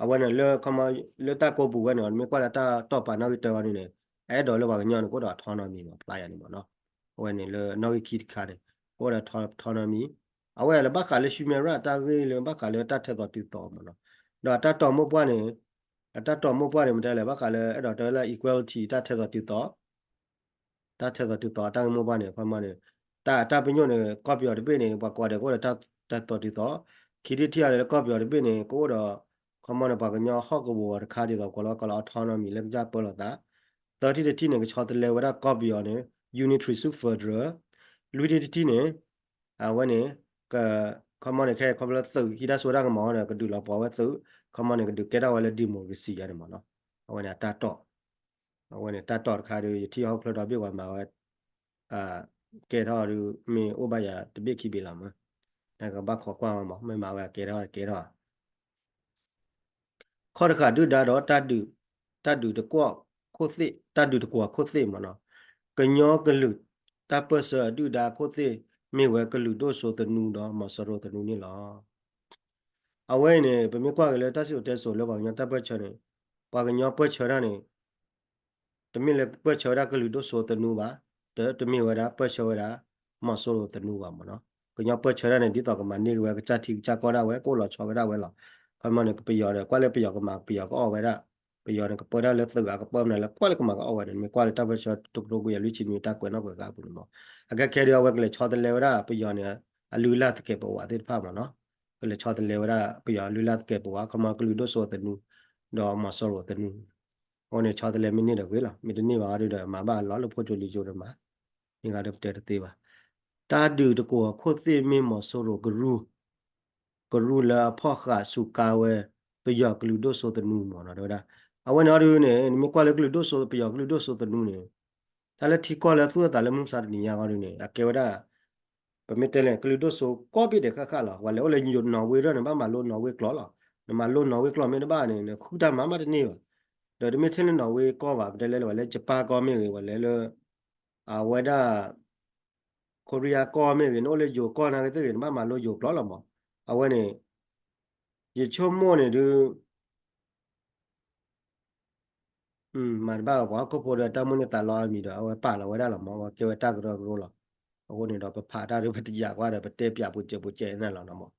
အဝဲန့ၣ်လၢ ခီမီ လၢတၢ်ကိးပူၤဝဲန့ၣ် မ့ၢ်ကွၢ်လၢတၢ်တီၢ်ပာ်နီၣ်ဂံၢ်တၢဝဲန့ၣ် အအဲၣ်ဒိးလၢပှၤကညီန့ၣ် ကအိၣ်ဒီး autonomy မး ဖျါယၤန့ၣ်မးနီၤ အဝဲန့ၣ်လၢနီၣ်ဂံၢ်ခံတခါန့ၣ် ကအိၣ်ဒီး autonomy အဝဲလၢဘၣ်ဃးလၢ human right တၢ်ဂ့ၢ်လၢဘၣ်ဃးလၢတၢ်ထဲသိးတုၤသိးမးနီၤ ဒီးအတၢ်တီၢ်မိၢ်ပှၢ်န့ၣ် အတၢ်တီၢ်မိၢ်ပှၢ်န့ၣ် မ့ၢ်တဲလဲၣ် ဘၣ်ဃးလၢအဲၣ်ဒိးတဲဝဲလၢ equality တၢ်ထဲသိးတုၤသိး တၢ်ထဲသိးတုၤသိးအတၢ်ဂ့ၢ်မိၢ်ပှၢ်န့ၣ် ခီမီန့ၣ် တၢ်တၢ်ပညိၣ်န့ၣ် ကီၢ်ပယီၤတဘ့ၣ်န့ၣ် ပှၤကိးဂၤဒဲးကအိၣ်ဒီးတၢ်ထဲသိးတုၤသိး ခံထံၣ်တထံၣ်အံၤလၢကီၢ်ပယီၤတဘ့ၣ်န့ၣ် ကအိၣ်ဒီး ခီမီန့ၣ် ပှၤကညီဟီၣ်ကဝီၤတခါဒ်သိး ကိးလီၤကိးလၢ autonomy လၢကစၢ်ပၢလီၤသး သၢထံၣ်တထံၣ်န့ၣ် ကဆီတလဲဝဲဒၣ်ကီၢ်ပယီၤန့ၣ် unitary ဆူ federal လွံၢ်ထံၣ်တထံၣ်န့ၣ် အဝဲန့ၣ် က ခီမီန့ၣ် ခဲခီဖျိသုးဟံးတၢ်စိတၢ်ကမီၤန့ၣ် ကဒုးလီၤပှီၢ်ဝဲသုး ခီမီန့ၣ် ကဒုးကဲထီၣ်ဝဲလၢ democracy ယါန့ၣ်မးနီၤ အဝဲန့ၣ်အတၢ်တီၢ် အဝဲန့ၣ်တၢ်တီၢ်တခါဒီး ယထံၣ်ဟီၣ်ခိၣ်ချၢဒီဘ့ၣ်ပှၤမၤဝဲ ကဲထီၣ်ဒီး မ့ၢ်အိၣ်ဘၣ်ယၤတဘ့ၣ်ခံဘ့ၣ်လီၤမး နကဘၣ်ခိးကွၢ်မး မ့ၢ်မၤဝဲကဲထီၣ်ကဲထီၣ် ခီၣ်တဃာ်ဒုၣ်ဒါဒီး တၢ်ဒုးတကွီၢ်ခိၣ်သ့ၣ် တၢ်ဒုးတကွီၢ်ခိၣ်သ့ၣ်မးနီၤ ကညီကလုာ်တၢ်ပၢၢ်ဆၢအဒုၣ်ဒါခိၣ်သ့ၣ် မ့ၢ်ဝဲကလုာ်ဒိၣ်စိသနူဒီးမီၤစိရိၤသနူန့ၣ်လီၤ. အဝဲအံၤန့ၣ် ပမ့ၢ်ကွၢ်က့ၤလၢတၢ်စံၣ်စိၤတဲစိၤလၢပှၤကညီတၢ်ပၢၢ်ဆၢန့ၣ် ပှၤကညီပၢၢ်ဆၢတၢ်န့ၣ် တမ့ၢ်လၢပၢၢ်ဆၢဝဲဒၣ်ကလုာ်ဒိၣ်စိသနူဘၣ်, တမ့ၢ်ဝဲဒၣ်ပၢၢ်ဆၢဝဲဒၣ် မီၤစိရိၤသနူဘၣ်မးနီၤ. ကညီပၢၢ်ဆၢတၢ်န့ၣ် ဒ်သိးကမၤန့ၢ်က့ၤဝဲကစၢ်ထံကစၢ်ကီၢ်ဒၣ်ဝဲ ကအိၣ်လီၤဆီဝဲဒၣ်ဝဲလီၤ. ခီမီန့ၣ် ပယီၤဒီး ကွၢ်လၢပယီၤကမၤ ပယီၤကအီၣ်ဝဲဒၣ်, ပယီၤန့ၣ် ကပၢတၢ်လၢသုးဂၤ ကပၢမနုၤလဲၣ် ကွၢ်လၢကမၤကအီၣ်ဝဲန့ၣ် မ့ၢ်ကွၢ်လၢတၢ်ပၢၢ်ဆၢတကထိခွံကယၤလွံၢ်ဆံနွံတၢ်ကွဲးနီၣ်ကွဲးဃါအပူၤန့ၣ်မး. အခဲခဲဒုး အဝဲကလဲၤဆီတလဲဝဲဒၣ်ပယီၤန့ၣ် အလုၢ်အလၢ်သကဲးပဝးသ့ၣ်တဖၣ်မးနီၤ. ကလဲၤဆီတလဲဝဲဒၣ်ပယီၤအလုၢ်အလၢ်သကဲးပဝး ခီမီကလုာ်ဒိၣ်စိသနူ ဒီးမီၤစိရိၤသနူ အဃိန့ၣ် ဆီတလဲမ့ၢ်န့ၢ်ဒီးဂ့ၤလီၤ. မ့ၢ်တန့ၢ်ဘၣ်အီၤဒုးဒီး မၤဘၣ်အလီၢ်လၢဖိကၠိလံၤကၠိဒီးမၤ, မ့ၢ်ဂၤဒီးပတဲတသ့ဘၣ်. တၢ်ဒုးတကွီၢ်ခိၣ်သ့ၣ်မ့ၢ်မီၤစိရိၤကရူၢ်, ကရူၢ်လၢအဖီၣ်ဃာ်စူးကါဝဲ ပယီၤကလုာ်ဒိၣ်စိသနူမးနီၤ တဲဝဲဒၣ်. အဝဲန့ၣ်အီၤဒုးန့ၣ် နမ့ၢ်ကွၢ်လၢကလုာ်ဒိၣ်စိ ပယီၤကလုာ်ဒိၣ်စိသနူန့ၣ် တၢ်လၢထံကီၢ်လၢသူၣ်အသးလၢမုၢ်မဆါတနံၤညါအီၤဒုးန့ၣ် အကဲဝဲဒၣ် ပမ့ၢ်တဲလဲၣ် ကလုာ်ဒိၣ်စိကိးဘ့ၣ်ဒဲးဃၣ်ဃၣ်လီၤ. ပှၤလဲၤအိၣ်လၢနီၣ်ဝ့ဒၣ်န့ၣ် ဘၣ်မၤလိနီၣ်ဝ့ကျိာ်လီၤ. နမၤလိနီၣ်ဝ့ကျိာ်မ့ၢ်တဘၣ်န့ၣ် နဃုတၢ်မၤမးတန့ၢ်ဘၣ်. ဒီးတမ့ၢ်ထဲလၢနီၣ်ဝ့ကီၢ်ဘၣ် ပတဲလဲၣ်လၢပှၤလၢယပၣ်ကီၢ်မ့ၢ်ဂ့ၤ ပှၤလဲၤလၢ အဝဲဒၣ် ခိရံယါကီၢ်မ့ၢ်ဂ့ၤ နအိၣ်လၢယိၤကီၢ်နာ်က့သ့ၣ်ဂ့ၤ နဘၣ်မၤလိယိၤကျိာ်လီၤမး. အဝဲန့ၣ် ယဆိကမိၣ်န့ၣ်ဒုး မၤတဘၣ်ဝဲပှၤဟီၣ်ခိၣ်ဖိဒီးတၢ်မိၣ်န့ၢ်သးလီအမံၤဒီး အဝဲပာ်လီၤဝဲဒၣ်လီၤမး အဝဲကဲဝဲတၢ်ကရၢကရိလီၤ. အဃိန့ၣ်ဒီး ပဖးတၢ်ဒုး ပတယာ်ကွၢ်ဒီး ပတဲပၠးပူၤစဲးပူၤစဲးန့ၣ်လီၤမး.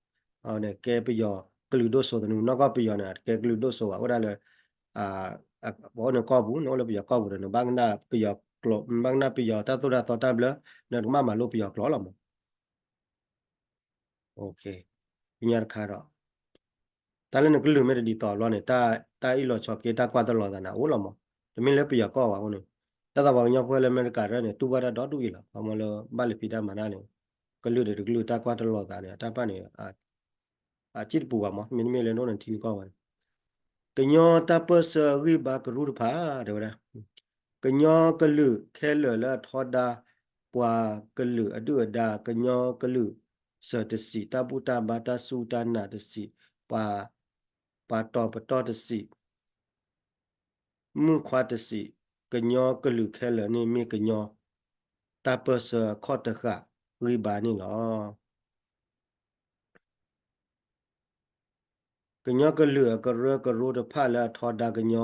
အဝဲန့ၣ်ကဲပယီၤကလုာ်ဒိၣ်စိသနူ နီၢ်ကီၢ်ပယီၤန့ၣ် တကဲကလုာ်ဒိၣ်စိဘၣ် အိၣ်ဒၣ်လၢ ပှၤအိၣ်န့ၣ်ကီၢ်ပူၤ နအိၣ်လၢပယီၤကီၢ်ပူၤဒီး နဘၣ်ကနၣ်ပယီၤကျိာ် နဘၣ်ကနၣ်ပယီၤတၢ်သိၣ်တၢ်သီတၢ်ဘျၢ ဒီးနကဘၣ်မၤလိပယီၤကျိာ်လီၤမး. ပညါတခါဒီး တၢ်လၢနကလုၢ်မ့ၢ်တဒ်သိးဘျီန့ၣ် တၢ်အ့ၣ်လိာ်ဆိးက့ တၢ်ကွၢ်တလီၤသးန့ၣ် အိၣ်လီၤမး. တမ့ၢ်လၢပယီၤကီၢ်ဘၣ်အဃိန့ၣ် တၢ်သးပှၤကညီဖိလၢအမဲရကၤတဖၣ်န့ၣ် တူၢ်ဘၣ်တၢ်ဒီဒူၣ်အံၤလီၤ. ခီမီလၢဘၣ်လဲၤဖံးတၢ်မၤတၢ်န့ၣ် ကလုာ်ဒီးတကလုာ်တၢ်ကွၢ်တလီၤသးန့ၣ် အတၢ်ပာ်န့ၣ် အစံၣ်တပူၤဘၣ်မး မ့တမ့ၢ်လၢနအိၣ်န့ၣ်ထံနကီၢ်ဘၣ်န့ၣ် ကညီတၢ်ပၢၢ်ဆၢအဂံၢ်ဘါကရူၢ်တဖၣ် တဲဝဲဒၣ်, ကညီကလုာ်ခဲလၢာ်လၢအထီဒါ ပှၤကလုာ်အဒုၣ်အဒါ ကညီကလုာ်စၢၤတစံး တၢ်ဘူၣ်တၢ်ဘါတၢ်စူၢ်တၢ်နာ်တစံး ပှၤ ပှၤတီၤပတီၢ်တစံး မုၣ်ခွါတစံး ကညီကလုာ်ခဲလၢာ်န့ၣ်မ့ၢ်ကညီတၢ်ပၢၢ်ဆၢအခီၣ်တဃာ်ဂံၢ်ဘါန့ၣ်လီၤ. ကညီကလုာ်အကရၢကရိတဖၣ်လၢအထီဒါကညီ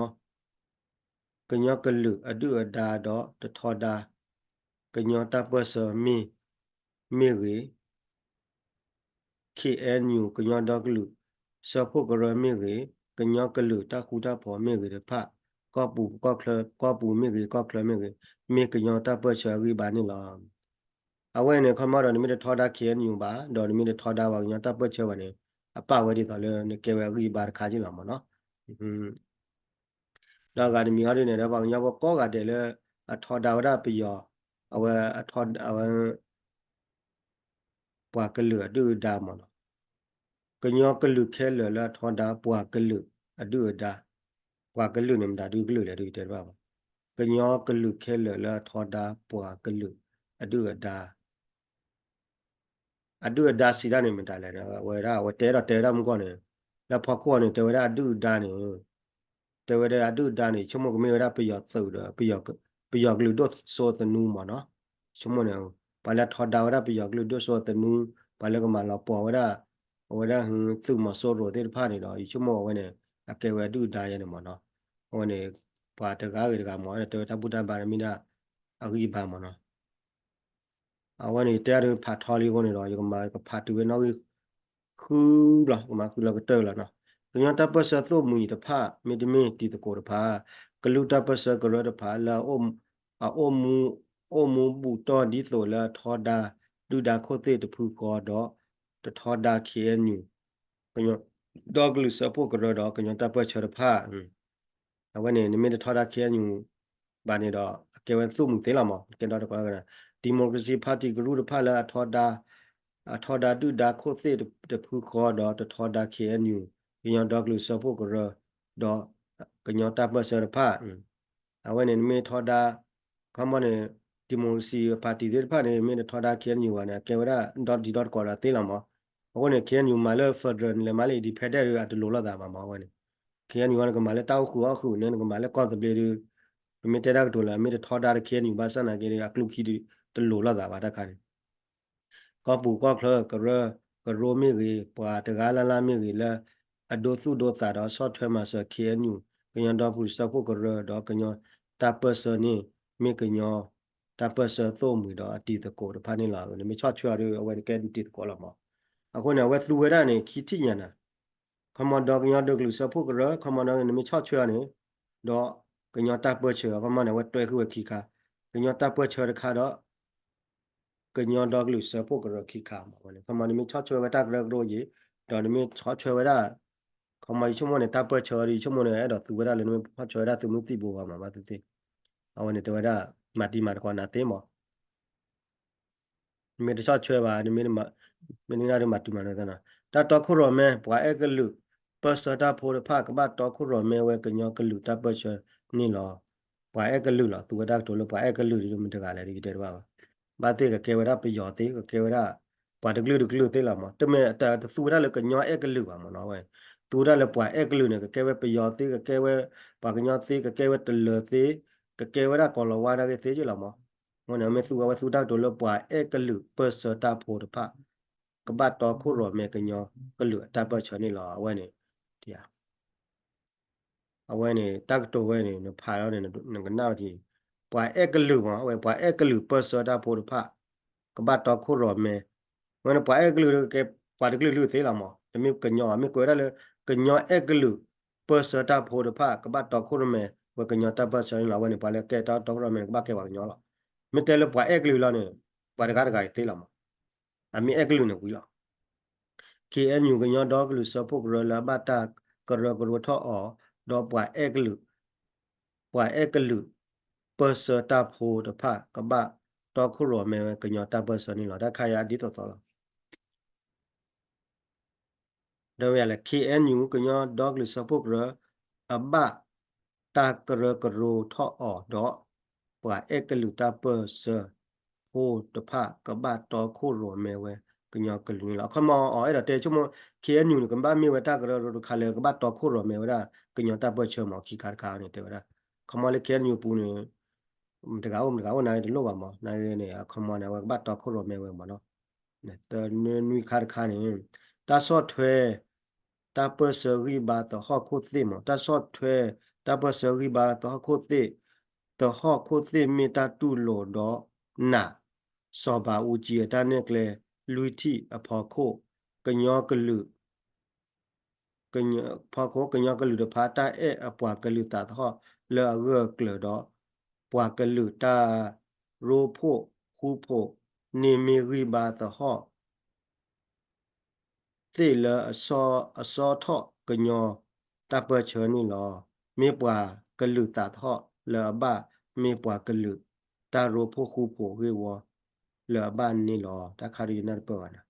ကညီကလုာ်အဒုၣ်အဒါဒီးတထီဒါ ကညီတၢ်ပၢၢ်ဆၢမ့ၢ် မ့ၢ်ဂ့ၤ ခ့ၣ်အဲၣ်ယူၣ် ကညီဒီကလုာ်စၢဖှိၣ်ကရၢမ့ၢ်ဂ့ၤ ကညီကလုာ်တၢ်ဃူတၢ်ဖိးမ့ၢ်ဂ့ၤတဖၣ် ကီၢ်ပူၤကီၢ်ချၢ ကီၢ်ပူၤမ့ၢ်ဂ့ၤ ကီၢ်ချၢမ့ၢ်ဂ့ၤ မ့ၢ်ကညီတၢ်ပၢၢ်ဆၢအဂံၢ်ဘါန့ၣ်လီၤ. အဝဲန့ၣ် ခီမီဒီးနမ့ၢ်တထီဒါ ခ့ၣ်အဲၣ်ယူၣ် ဘၣ် ဒီးနမ့ၢ်တထီဒါပှၤကညီတၢ်ပၢၢ်ဆၢဘၣ်န့ၣ် အပာ်ဝဲဒ်သိးလၢနကဲဝဲအဂံၢ်အဘါတခါက့လီၤမ့ၢ်နီၤ. ဒီးအဂၤတမံၤဟီဒ်န့ၣ်ဒီး ပှၤကညီဖိကိးဂၤဒဲးလၢ အထီဒါဝဲဒၣ်ပယီၤ အဝဲ အထီ အဝဲ ပှၤကလုာ်အဒုၣ်အဒါမ့ၢ်နီၤ. ကညီကလုာ်ခဲလၢာ်လၢအထီဒါပှၤကလုာ်အဒုၣ်အဒါ, ပှၤကလုာ်န့ၣ်မတၤဒုကလုာ်လဲၣ် ဒုကတဲတဘၣ်ဘၣ်. ကညီကလုာ်ခဲလၢာ်လၢအထီဒါပှၤကလုာ်အဒုၣ်အဒါ အဒုၣ်အဒါစံးတၢ်န့ၣ်မတၤလဲၣ်, ဝဲဒၣ် အဝဲတဲဒီးတဲဝဲဒၣ်မုၢ်ကီၢ်န့ၣ်, လၢဖီခိၣ်အီၤန့ၣ် တဲဝဲဒၣ်အဒုၣ်အဒါန့ၣ်, တဲဝဲဒၣ်အဒုၣ်အဒါန့ၣ် ဆိကမိၣ်ကမ့ၢ်ဝဲဒၣ်ပယီၤသုးဒီး ပယီၤကလုာ်ဒိၣ်စိသနူမ့ၢ်နီၤ, ဆိကမိၣ်န့ၣ် ပှၤလၢထီဒါဝဲဒၣ်ပယီၤကလုာ်ဒိၣ်စိသနူ, ပှၤလၢကမၤလီၤပှီၢ်ဝဲဒၣ် အဝဲဒၣ်သုးမီၤစိရိၤသ့ၣ်တဖၣ်န့ၣ်ဒီး ယဆိကမိၣ်အဝဲန့ၣ် အကဲဝဲအဒုၣ်အဒါယဲန့ၣ်မ့ၢ်နီၤ, အဝဲန့ၣ် ပှၤတဂၤဂ့ၤတဂၤမ့ၢ် တဲဝဲတၢ်ဘူၣ်တၢ်ဘါန့ၣ်မ့ၢ်ဒၣ် အဂံၢ်ဘါမ့ၢ်နီၤ. အဝဲန့ၣ် ယတဲအါဒုးဖးထီလံအဃိန့ၣ်ဒီး ယကမၤကဖးတုၤဝဲနီၣ်ဂံၢ် ဃုဘျီ ကမၤဃုလီၤကတၢၢ်လီၤနီၤ. ကညီတၢ်ပၢၢ်ဆၢသိၣ်မှံၤတဖၣ် မ့တမ့ၢ်တံၤသကိးတဖၣ် ကလုာ်တၢ်ပၢၢ်ဆၢကရၢတဖၣ်လၢ အအိၣ်မူ အိၣ်မူဘူၣ်တီၢ်ဒ်သိးလၢအထီဒါ ဒုၣ်ဒါခိၣ်သ့ၣ်တဖုဃီဒီး တထီဒါ ခ့ၣ်အဲၣ်ယူၣ် ကညီဒီကလုာ်စၢဖှိၣ်ကရၢဒီးကညီတၢ်ပၢၢ်ဆၢတဖၣ် အဝဲန့ၣ် နမ့ၢ်တထီဒါ ခ့ၣ်အဲၣ်ယူၣ် ဘၣ်န့ၣ်ဒီး အကဲဝဲသိၣ်မှံၤသ့လီၤမး, ကဲဒီတကီၢ် Democracy Party ကရူၢ်တဖၣ်လၢအထီဒါ အထီဒါဒုၣ်ဒါခိၣ်သ့ၣ်တဖုဃီဒီးတထီဒါ ခ့ၣ်အဲၣ်ယူၣ် ကညီဒီကလုာ်စၢဖှိၣ်ကရၢ ဒီးကညီတၢ်ပၢၢ်ဆၢတဖၣ် အဝဲန့ၣ် နမ့ၢ်ထီဒါ ခီမီန့ၣ် Democracy Party သ့ၣ်တဖၣ်န့ၣ် မ့ၢ်တထီဒါ ခ့ၣ်အဲၣ်ယူၣ် ဘၣ်န့ၣ် အကဲဝဲဒၣ်ဒီတံၤဒီတကီၢ်ဒီးသ့လီၤမး. အဃိန့ၣ် ခ့ၣ်အဲၣ်ယူၣ် မၤလၢ federal နလဲၤမၤလၢ independent ဒီး အတလိၤလိာ်သးဘၣ်မး အဝဲန့ၣ် ခ့ၣ်အဲၣ်ယူၣ် နကမၤလၢတၢ်အိၣ်ဃုာ်အီၣ်ဃုာ်န့ၣ် နကမၤလၢကီၢ်သဘျ့ဒီး ပမ့ၢ်တဲတၢ်ကတိၤလၢ မ့ၢ်တထီဒါဒီး ခ့ၣ်အဲၣ်ယူၣ် ဘၣ်ဆၣ်နာ်က့ဒီး အကျိချံဒီး တလိၤလိာ်သးဘၣ်တၢ်ခါန့ၣ် ကီၢ်ပူၤကီၢ်ချၢ ကရၢကရိမ့ၢ်ဂ့ၤ ပှၤတဂၤလၢ်လၢ်မ့ၢ်ဂ့ၤလၢ အဒိသူၣ်ဒိသးဒီးဆီၣ်ထွဲမၤစၢၤ ခ့ၣ်အဲၣ်ယူၣ် ကညီဒီကလုာ်စၢဖှိၣ်ကရၢ ဒီးကညီတၢ်ပၢၢ်ဆၢန့ၣ် မ့ၢ်ကညီတၢ်ပၢၢ်ဆၢသိၣ်မှံၤဒီးအတံၤသကိးတဖၣ်န့ၣ်လီၤ. နမ့ၢ်ဆီၣ်ထွဲအီၤဒီး အဝဲန့ၣ်ကဲဒုးတံၤသကိးလီၤမး. အဃိန့ၣ် အဝဲသူဝဲဒၣ်န့ၣ် ခံထံၣ်ညါနၤ ခီမီဒီးကညီဒီကလုာ်စၢဖှိၣ်ကရၢ ခီမီဒီးနမ့ၢ်ဆီၣ်ထွဲအီၤန့ၣ် ဒီးကညီတၢ်ပၢၢ်ဆၢ ခီမီန့ၣ် အဝဲတွဲဃုာ်ဝဲခံခါ, ကညီတၢ်ပၢၢ်ဆၢတခါဒီး ကညီဒီကလုာ်စၢဖှိၣ်ကရၢခံခါမး ဝဲန့ၣ် ခီမီနမ့ၢ်ဆီၣ်ထွဲဝဲတၢ်ကရၢကရိယံၤ ဒီးနမ့ၢ်ဆီၣ်ထွဲဝဲဒၣ် ခီမီယဆိကမိၣ်န့ၣ် တၢ်ပၢၢ်ဆၢဒီး ယဆိကမိၣ်န့ၣ် အဲၣ်ဒိးသူဝဲဒၣ်လၢနမ့ၢ်ဆီၣ်ထွဲဝဲဒၣ်သုးမုၢ်သံၣ်ဘိဘၣ်မး ဘၣ်သ့ၣ်သ့ၣ် အဝဲန့ၣ်တဲဝဲဒၣ် မၤတံၤမၤသကိးနၤသ့မး မ့ၢ်တဆီၣ်ထွဲဘၣ် မ့ၢ်နဒၣ်ဒုးမၤတုၤမၤနသနီၤ တၢ်တီခိၣ်ရိၣ်မဲ ပှၤအဲၣ်ကလုာ် ပၢၢ်ဆၢတၢ်ဖိတဖၣ် ကဘၣ်တီခိၣ်ရိၣ်မဲဝဲကညီကလုာ်တၢ်ပၢၢ်ဆၢန့ၣ်လီၤ. ပှၤအဲၣ်ကလုာ်လီၤ သူဝဲတၢ်ကတိၤလၢပှၤအဲၣ်ကလုာ်ဒ်မတၤတဂၤလဲၣ် ဒ်ကတဲတဘၣ်ဘၣ်. ဘၣ်သ့ၣ်ကကဲဝဲဒၣ်ပယီၤသ့ ကကဲဝဲဒၣ် ပှၤတကလုာ်တကလုာ်သ့လီၤမး တမ့ၢ်တသူဝဲဒၣ်လၢကညီအဲၣ်ကလုာ်ဘၣ်မးနီၤ ဝဲ သူဝဲဒၣ်လၢပှၤအဲၣ်ကလုာ်န့ၣ် ကကဲဝဲပယီၤသ့ ကကဲဝဲ ပှၤကညီသ့ ကကဲဝဲတလၢၤသ့ ကကဲဝဲဒၣ်ကီၤလၤဝါနာ်က့သ့က့လီၤမး. အဃိန့ၣ် မ့ၢ်သူဝဲ သူတၢ်ကတိၤလၢပှၤအဲၣ်ကလုာ်ပၢၢ်ဆၢတၢ်ဖိတဖၣ် ကဘၣ်တီခိၣ်ရိၣ်မဲကညီကလုာ်အတၢ်ပၢၢ်ဆၢန့ၣ်လီၤ အဝဲန့ၣ် အဝဲန့ၣ် တၢ်ကတိၤဝဲန့ၣ် နဖးလီၤန့ၣ် နကနၣ်ဝဲဒ်အံၤ, ပှၤအဲၣ်ကလုာ်မး အဝဲပှၤအဲၣ်ကလုာ်ပၢၢ်ဆၢတၢ်ဖိတဖၣ် ကဘၣ်တီခိၣ်ရိၣ်မဲ, အဝဲန့ၣ်ပှၤအဲၣ်ကလုာ်ကဲ ပှၤတကလုာ်ကလုာ်သ့လီၤမး, တမ့ၢ်ကညီဘၣ် မ့ၢ်ကွဲးဝဲဒၣ်လၢ ကညီအဲၣ်ကလုာ်ပၢၢ်ဆၢတၢ်ဖိတဖၣ် ကဘၣ်တီခိၣ်ရိၣ်မဲ ဝဲကညီတၢ်ပၢၢ်ဆၢန့ၣ်လီၤ. အဝဲန့ၣ် ပှၤလၢကဲတီခိၣ်ရိၣ်မဲန့ၣ် ကဘၣ်ကဲပှၤကညီလီၤ. မ့ၢ်တဲလၢပှၤအဲၣ်ကလုာ်လီၤန့ၣ် ပှၤတဂၤတဂၤအံၤသ့လီၤမး အမ့ၢ်အဲၣ်ကလုာ်န့ၣ်ဝံၤလီၤ. KNU ကညီဒီကလုာ်စၢဖှိၣ်ကရၢလၢအဘၣ်တၢ်ကရၢကရိထီၣ်အီၤ, ဒီးပှၤအဲၣ်ကလုာ်, ပှၤအဲၣ်ကလုာ် ပၢၢ်ဆၢတၢ်ဖိတဖၣ် ကဘၣ်တီခိၣ်ရိၣ်မဲဝဲကညီတၢ်ပၢၢ်ဆၢန့ၣ်လီၤ. တၢ်ခါအံၤဒ်သိးသိးလီၤ. ဒီးဝဲလဲၣ် KNU ကညီဒီကလုာ်စၢဖှိၣ်ကရၢ အဘၣ်တၢ်ကရၢကရိထီၣ်အီၤဒီး ပှၤအဲၣ်ကလုာ်တၢ်ပၢၢ်ဆၢဖိတဖၣ် ကဘၣ်တီခိၣ်ရိၣ်မဲဝဲကညီကလုာ်န့ၣ်လီၤ. အခီမီ အီၤအဲၣ်ဒိးတဲဆိကမိၣ် ခ့ၣ်အဲၣ်ယူၣ်န့ၣ် ကဘၣ်မ့ၢ်ဝဲတၢ်ကရၢကရိတခါလၢကဘၣ်တီခိၣ်ရိၣ်မဲဝဲဒၣ် ကညီတၢ်ပၢၢ်ဆၢမး ခံခါတခါန့ၣ် တဲဝဲဒၣ်. အခီမီလၢ ခ့ၣ်အဲၣ်ယူၣ် အပူၤန့ၣ် မတဂၤအိၣ်မတဂၤအိၣ် နဂ့ၤတလိၣ်ဘၣ်မး နဂ့ၤန့ၣ် အခီမီန့ၣ် အဝဲကဘၣ်တီခိၣ်ရိၣ်မဲဝဲမးနီၤ. နွံခါတခါန့ၣ် တၢ်ဆီၣ်ထွဲ တၢ်ပၢၢ်ဆၢဂံၢ်ဘါသဟီၣ်ခိၣ်သ့ၣ်မး တၢ်ဆီၣ်ထွဲ တၢ်ပၢၢ်ဆၢဂံၢ်ဘါသဟီၣ်ခိၣ်သ့ၣ်, သဟီၣ်ခိၣ်သ့ၣ်မ့ၢ်တၢ်တူၢ်လိာ်ဒီးနာ် စီၤဘးအူကၠံအတၢ်နဲၣ်ကျဲလွံၢ်ထံၣ်အဖီခိၣ် ကညီကလုာ် ဖီခိၣ် ကညီကလုာ်တဖၣ် တၢ်အဲၣ်အပှၤကလုာ်သးသဟီၣ်လၢအဂၢၢ်အကျၢၤဒီး ပှၤကလုာ်တၢ်ရိဖှိၣ်ဃူဖှိၣ်န့ၣ် မ့ၢ်ဂံၢ်ဘါသဟီၣ် သ့ၣ်လၢအဆီအဆီထီၣ်ကညီတၢ်ပၢၢ်ဆၢန့ၣ်လီၤ. မ့ၢ်ပှၤကလုာ်သးသဟီၣ်လၢအဘၣ်, မ့ၢ်ပှၤကလုာ်တၢ်ရိဖှိၣ်ဃူဖှိၣ်ဂ့ၢ်ဝီလၢအဘၣ်န့ၣ်လီၤ. တၢ်ခါဒ်ယနၢ်တပၢၢ်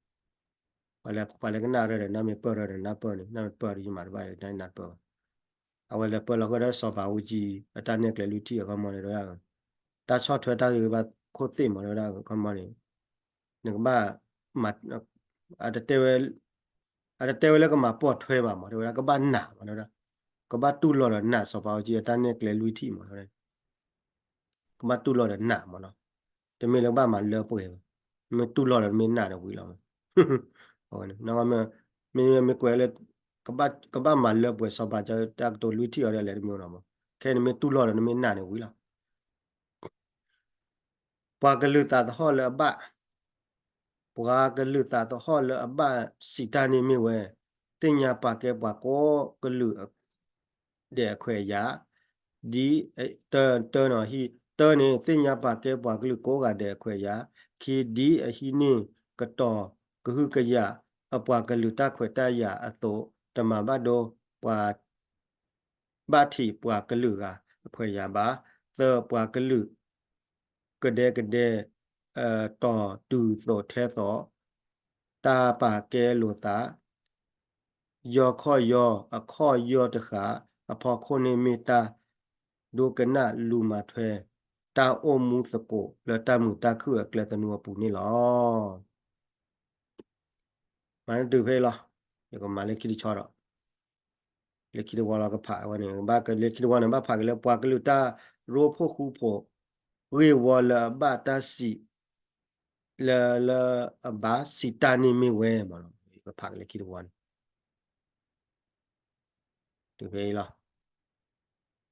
ဘၣ်န့ၣ် ပှၤလၢကနၣ်ရၢဒီးနၢ်မ့ၢ်ပၢၢ်ရၢဒီးနၢ်ပၢၢ်န့ၣ် နၢ်မ့ၢ်ပၢၢ်ဒီးယမၤတဘၣ်ယနၢ်ပၢၢ်ဘၣ်. အဝဲလဲၤပၢၢ်လီၤဃီဒီးစီၤဘးအူကၠံအတၢ်နဲၣ်ကျဲလွံၢ်ထံၣ်အခီမီန့ၣ် တဲဝဲဒၣ် တၢ်ဆီၣ်ထွဲတၢ်ဂံၢ်ဘါခိၣ်သ့ၣ်မး တဲဝဲဒၣ် အခီမီန့ၣ် နကဘၣ် အတတဲဝဲ အတတဲဝဲလၢကမၤပိာ်ထွဲဘၣ်မး တဲဝဲဒၣ် ကဘၣ်နာ်မး တဲဝဲဒၣ် ကဘၣ်တူၢ်လိာ်ဒီးနာ်စီၤဘးအူကၠံအတၢ်နဲၣ်ကျဲလွံၢ်ထံၣ်မး တဲဝဲဒၣ် ကဘၣ်တူၢ်လိာ်ဒီးနာ်မးနီၤ. တမ့ၢ်လၢကဘၣ်မၤလၢပှဲၤဘၣ်, မ့ၢ်တူၢ်လိာ်ဒီးမ့ၢ်နာ်ဒီးဝံၤလီၤ. မ့ၢ်ကွဲးလၢ ကဘၣ်မၤလၢပှဲၤစီၤဘးအူကၠံတၢ်ကတိၤလွံၢ်ထံၣ်အီၤဒီးလဲၤတမံၤနီၤမး, ခဲအံၤနမ့ၢ်တူၢ်လိာ်ဒီးနမ့ၢ်နာ်န့ၣ်ဝံၤလီၤ. ပှၤကလုာ်သးသဟီၣ်လၢအဘၣ်, ပှၤကလုာ်သးသဟီၣ်လၢအဘၣ်စံးတၢ်န့ၣ်မ့ၢ်ဝဲ, သ့ၣ်ညါပာ်ကဲပှၤကိးကလုာ် ဒဲးအခွဲးအယာ်, ဒ် တၢ, တၢန့ၣ် သ့ၣ်ညါပာ်ကဲပှၤကလုာ်ကိးဂၤဒဲးအခွဲးအယာ်, ခံ ဒ်အဟံးန့ၢ်ကတီၤကဟုကယာ်အပှၤကလုာ်တၢ်ခွဲးတၢ်ယာ်အသိး, တမၤဘၣ်ဒိပှၤ ဘၣ်ထံးပှၤကလုာ်ဂၤအခွဲးအယာ်ဘၣ်. သၢ ပှၤကလုာ် ကဒဲကဒဲ တီၤတုၤသိးထဲသိး တၢ်ပာ်ကဲလိာ်သး ယီခီၣ်ယီ အခီၣ်ယီတဃာ် အဖီခိၣ်န့ၣ်မ့ၢ်တၢ်ဒိကနၣ်လူၤမၤထွဲ တၢ်အိၣ်မူသကိးလၢတၢ်မုာ်တၢ်ခုၣ်အကျဲသနူအပူၤန့ၣ်လီၤ. မၤတုၤဖဲအံၤလီၤ. ယကမၤလၢခံတဆီဒီး လၢခံတဝီလီၤကဖးဝဲန့ၣ် ဘၣ်ကလၢခံတဝီန့ၣ် ဘၣ်ဖးက့ၤလၢပှၤကလုာ်တၢ်ရိဖှိၣ်ဃူဖှိၣ် ဂ့ၢ်ဝီလၢအဘၣ်တၢ်စံး လၢ လၢအဘၣ်စံးတၢ်န့ၣ်မ့ၢ်ဝဲမးနီၤ ယကဖးက့ၤလၢခံတဝီန့ၣ် တုၤဖဲအံၤလီၤ.